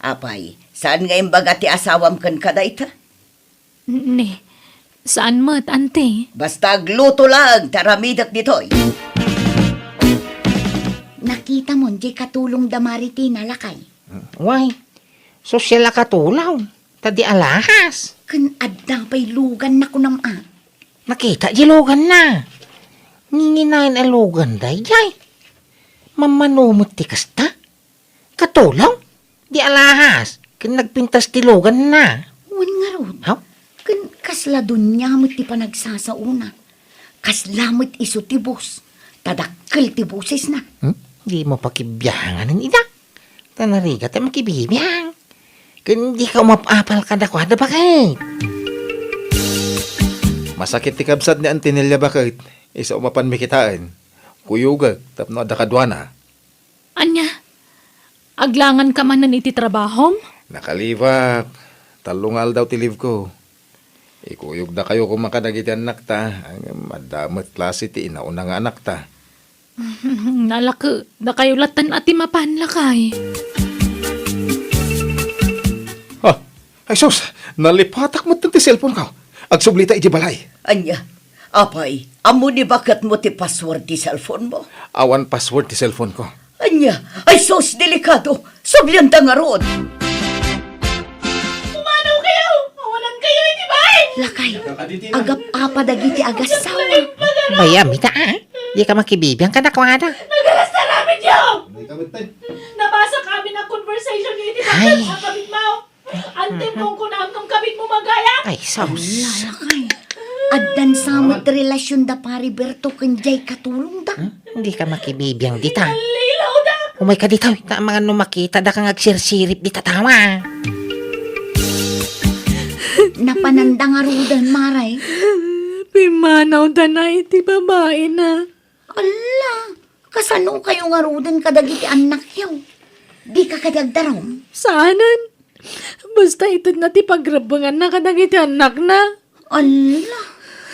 Apay, saan nga imbaga ti asawam kenka dayta? Ni, saan met, Ante. Basta agluto laeng ti aramidek ditoy. Nakitamon diay katulongda, Mare Tina, lakay? Way, sosyal a katulong. Ta di alahas. Ken adda pay luganna, kunam a. Nakita di luganna. Nginginayon a lugan daydiay. Mammano met ti kasta. Katulong, di alahas. Ken nagpintas ti luganna. Wen ngarud. Haw? Ken kasla dunia met ti panagsasaona. Kasla met isu ti boss, ta dakkel ti bosesna. Hmm? Dimo pakibianganen ida. Ta narigat a makibibiang. Ken dika umap-apal kadakuada, baket. Masakit ti kabsat ni Ante Nelia, baket. Isu a mapanmi kitaen. Kuyogek tapno adda kaduana. Ania? Aglanganka manen iti trabahom? Nakalibak. Tallo nga aldaw ti leave ko. Ikuyogdakayo koma kadagiti annakta, ngem adda met klase ti inauna nga anakta. Nalake, dakayo latten a ti mapan, lakay. Ah, ay sus, nalipatak met ti cellphone ko. Agsublita iti balay. Ania? Apay, ammo ni baketmo ti password ti cellphone mo? Awan password ti cellphone ko. Ania? Ay sus, delikado! Sublianda ngarud! Pumanaw kayo! Awanan kayo iti bahin! Lakay, agap-apa dagiti agassawa. Bayam ita, a? Dika makibibiang kadakuada. Nagarasta namin yo! Nabasa kami ng conversation niyo iti bahin sa kabit mo. Antem kung kunam kung kabit mo magayam. Ay, sus. Ala, lakay. Addan sa met relasyon da Pari Berto ken jay katulongda. Hmm? Dika makibibiang dita. Nallilaw da. Umay ka dita, ta amangan no makita da kang agsirsirip dita tawa. Napananda ngaruden, Mare. Pimanaw da na iti babaina. Ala, kasano kayo ngaruden kadagiti annakyo? Dika kadi agdarum? Saanen. Basta ited na ti pagrebbenganna kadagiti annakna. Ala,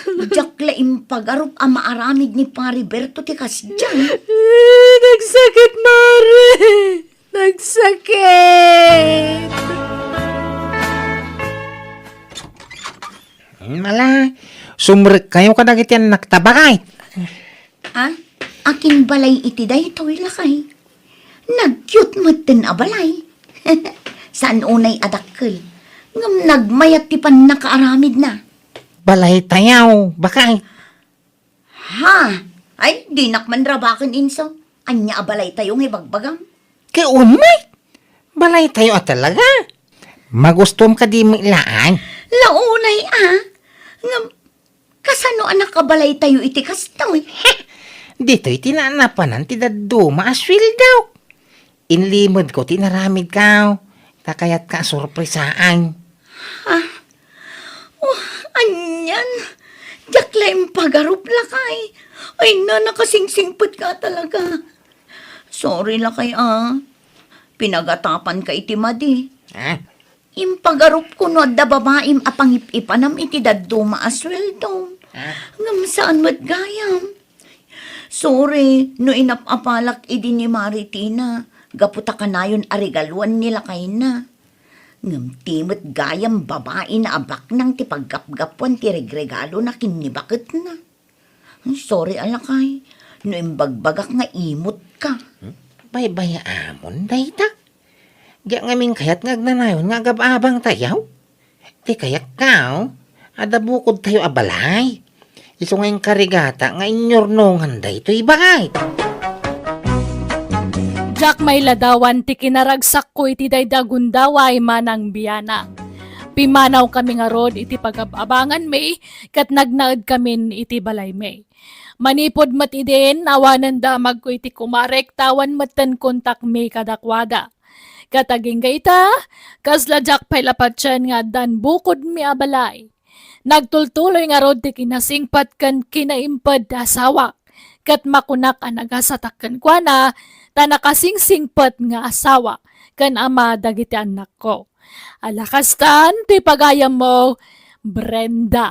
diak la impagarup a maaramid ni Pari Berto ti kasdiay. Eh, nagsakit, Mare! Nagsakit! Ala, sumrek kayo kadagiti annakta, baket. Ah, akin balay iti daytoy, lakay? Nagyot metten a balay. Saan unay a dakkel. Ngem nagmayat ti pannakaaramidna. Balay tayo, baket. Ha? Ay, dinak man rabaken, inso. Ania a balay tayo nga ibagbagam? Kay umay! Balay tayo a talaga. Magustom kadi met laeng? Launay a. Ngem, kasano a nakabalay tayo iti kastoy? Ditoy ti naanapanan ti dadduma a sueldo. Inlimedko ti inaramidko. Ta kayatka a sorpresaan. Ha? Oh, anian? Diak la impagarup, lakay. Ay, na, nakasingsingpet ka talaga. Sorry, lakay, ah. Pinagatapan ka iti madi. Ah? Impagarupko no adda babaim a pangip-ipanam iti dadduma a sueldo. Ah? Ngem saan met gayam. Sorry, no inap-apalak idi ni Mari Tina, gapu ta kanayon a regaluan ni lakayna. Ngem ti met gayam babaina a baknang ti paggapgapuan ti regregalona ken ni baketna. Sorry, alakay, no imbagbagak nga imut ka. Hmm? Baybay-amon dayta. Diak ngamin kayat nga agnanayon nga agab-abang tayo. Ti kayak kao, adda bukod tayo a balay. Isu nga inkarigata nga inyornongan daytoy balay. Diak mailadawan ti kinaragsakko iti daydi a gundaway, Manang Biana. Pimanaw kami ngarud iti pagab-abanganmi ket nagnaed kamin iti balaymi. Manipud met idin, awanen damagko iti kumarek ta awan metten kontakmi kadakuada. Ket agingga ita, kasla diak pay la patien nga addan bukodmi a balay. Nagtultuloy ngarud ti kinasingpet ken kinaimped ti asawak, ket makunak a nagasatak kenkuana ta nakasingsingpet nga asawa ken ama dagiti annakko. Ala kastan ti pagayammo, Brenda.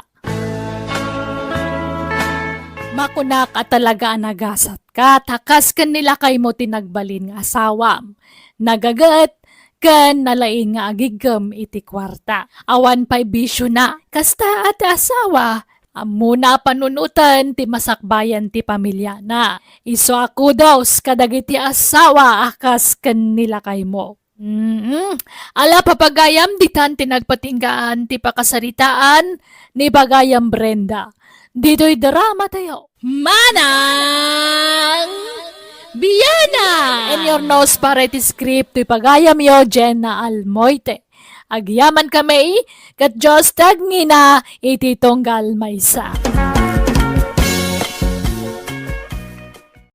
Makunak a talaga a nagasatka, ta kas ken ni lakaymo ti nagbalin nga asawam. Nagaget, ken nalaing nga agiggem iti kuarta. Awan pay bisiona. Kasta a ti asawa, ammona a panunoten ti masakbayan ti pamiliana. Isu a kudos kadagiti asawa a kas ken ni lakaymo. Mm. Ala, papagayam, ditan ti nagpatinggaan ti pakasaritaan ni bagayam Brenda. Ditoy drama tayo. Manang Biana! In your nose para iti script ti pagayamyo, Jenna Almoite. Agyaman kami, ket Dios ti agngina iti tunggal maysa.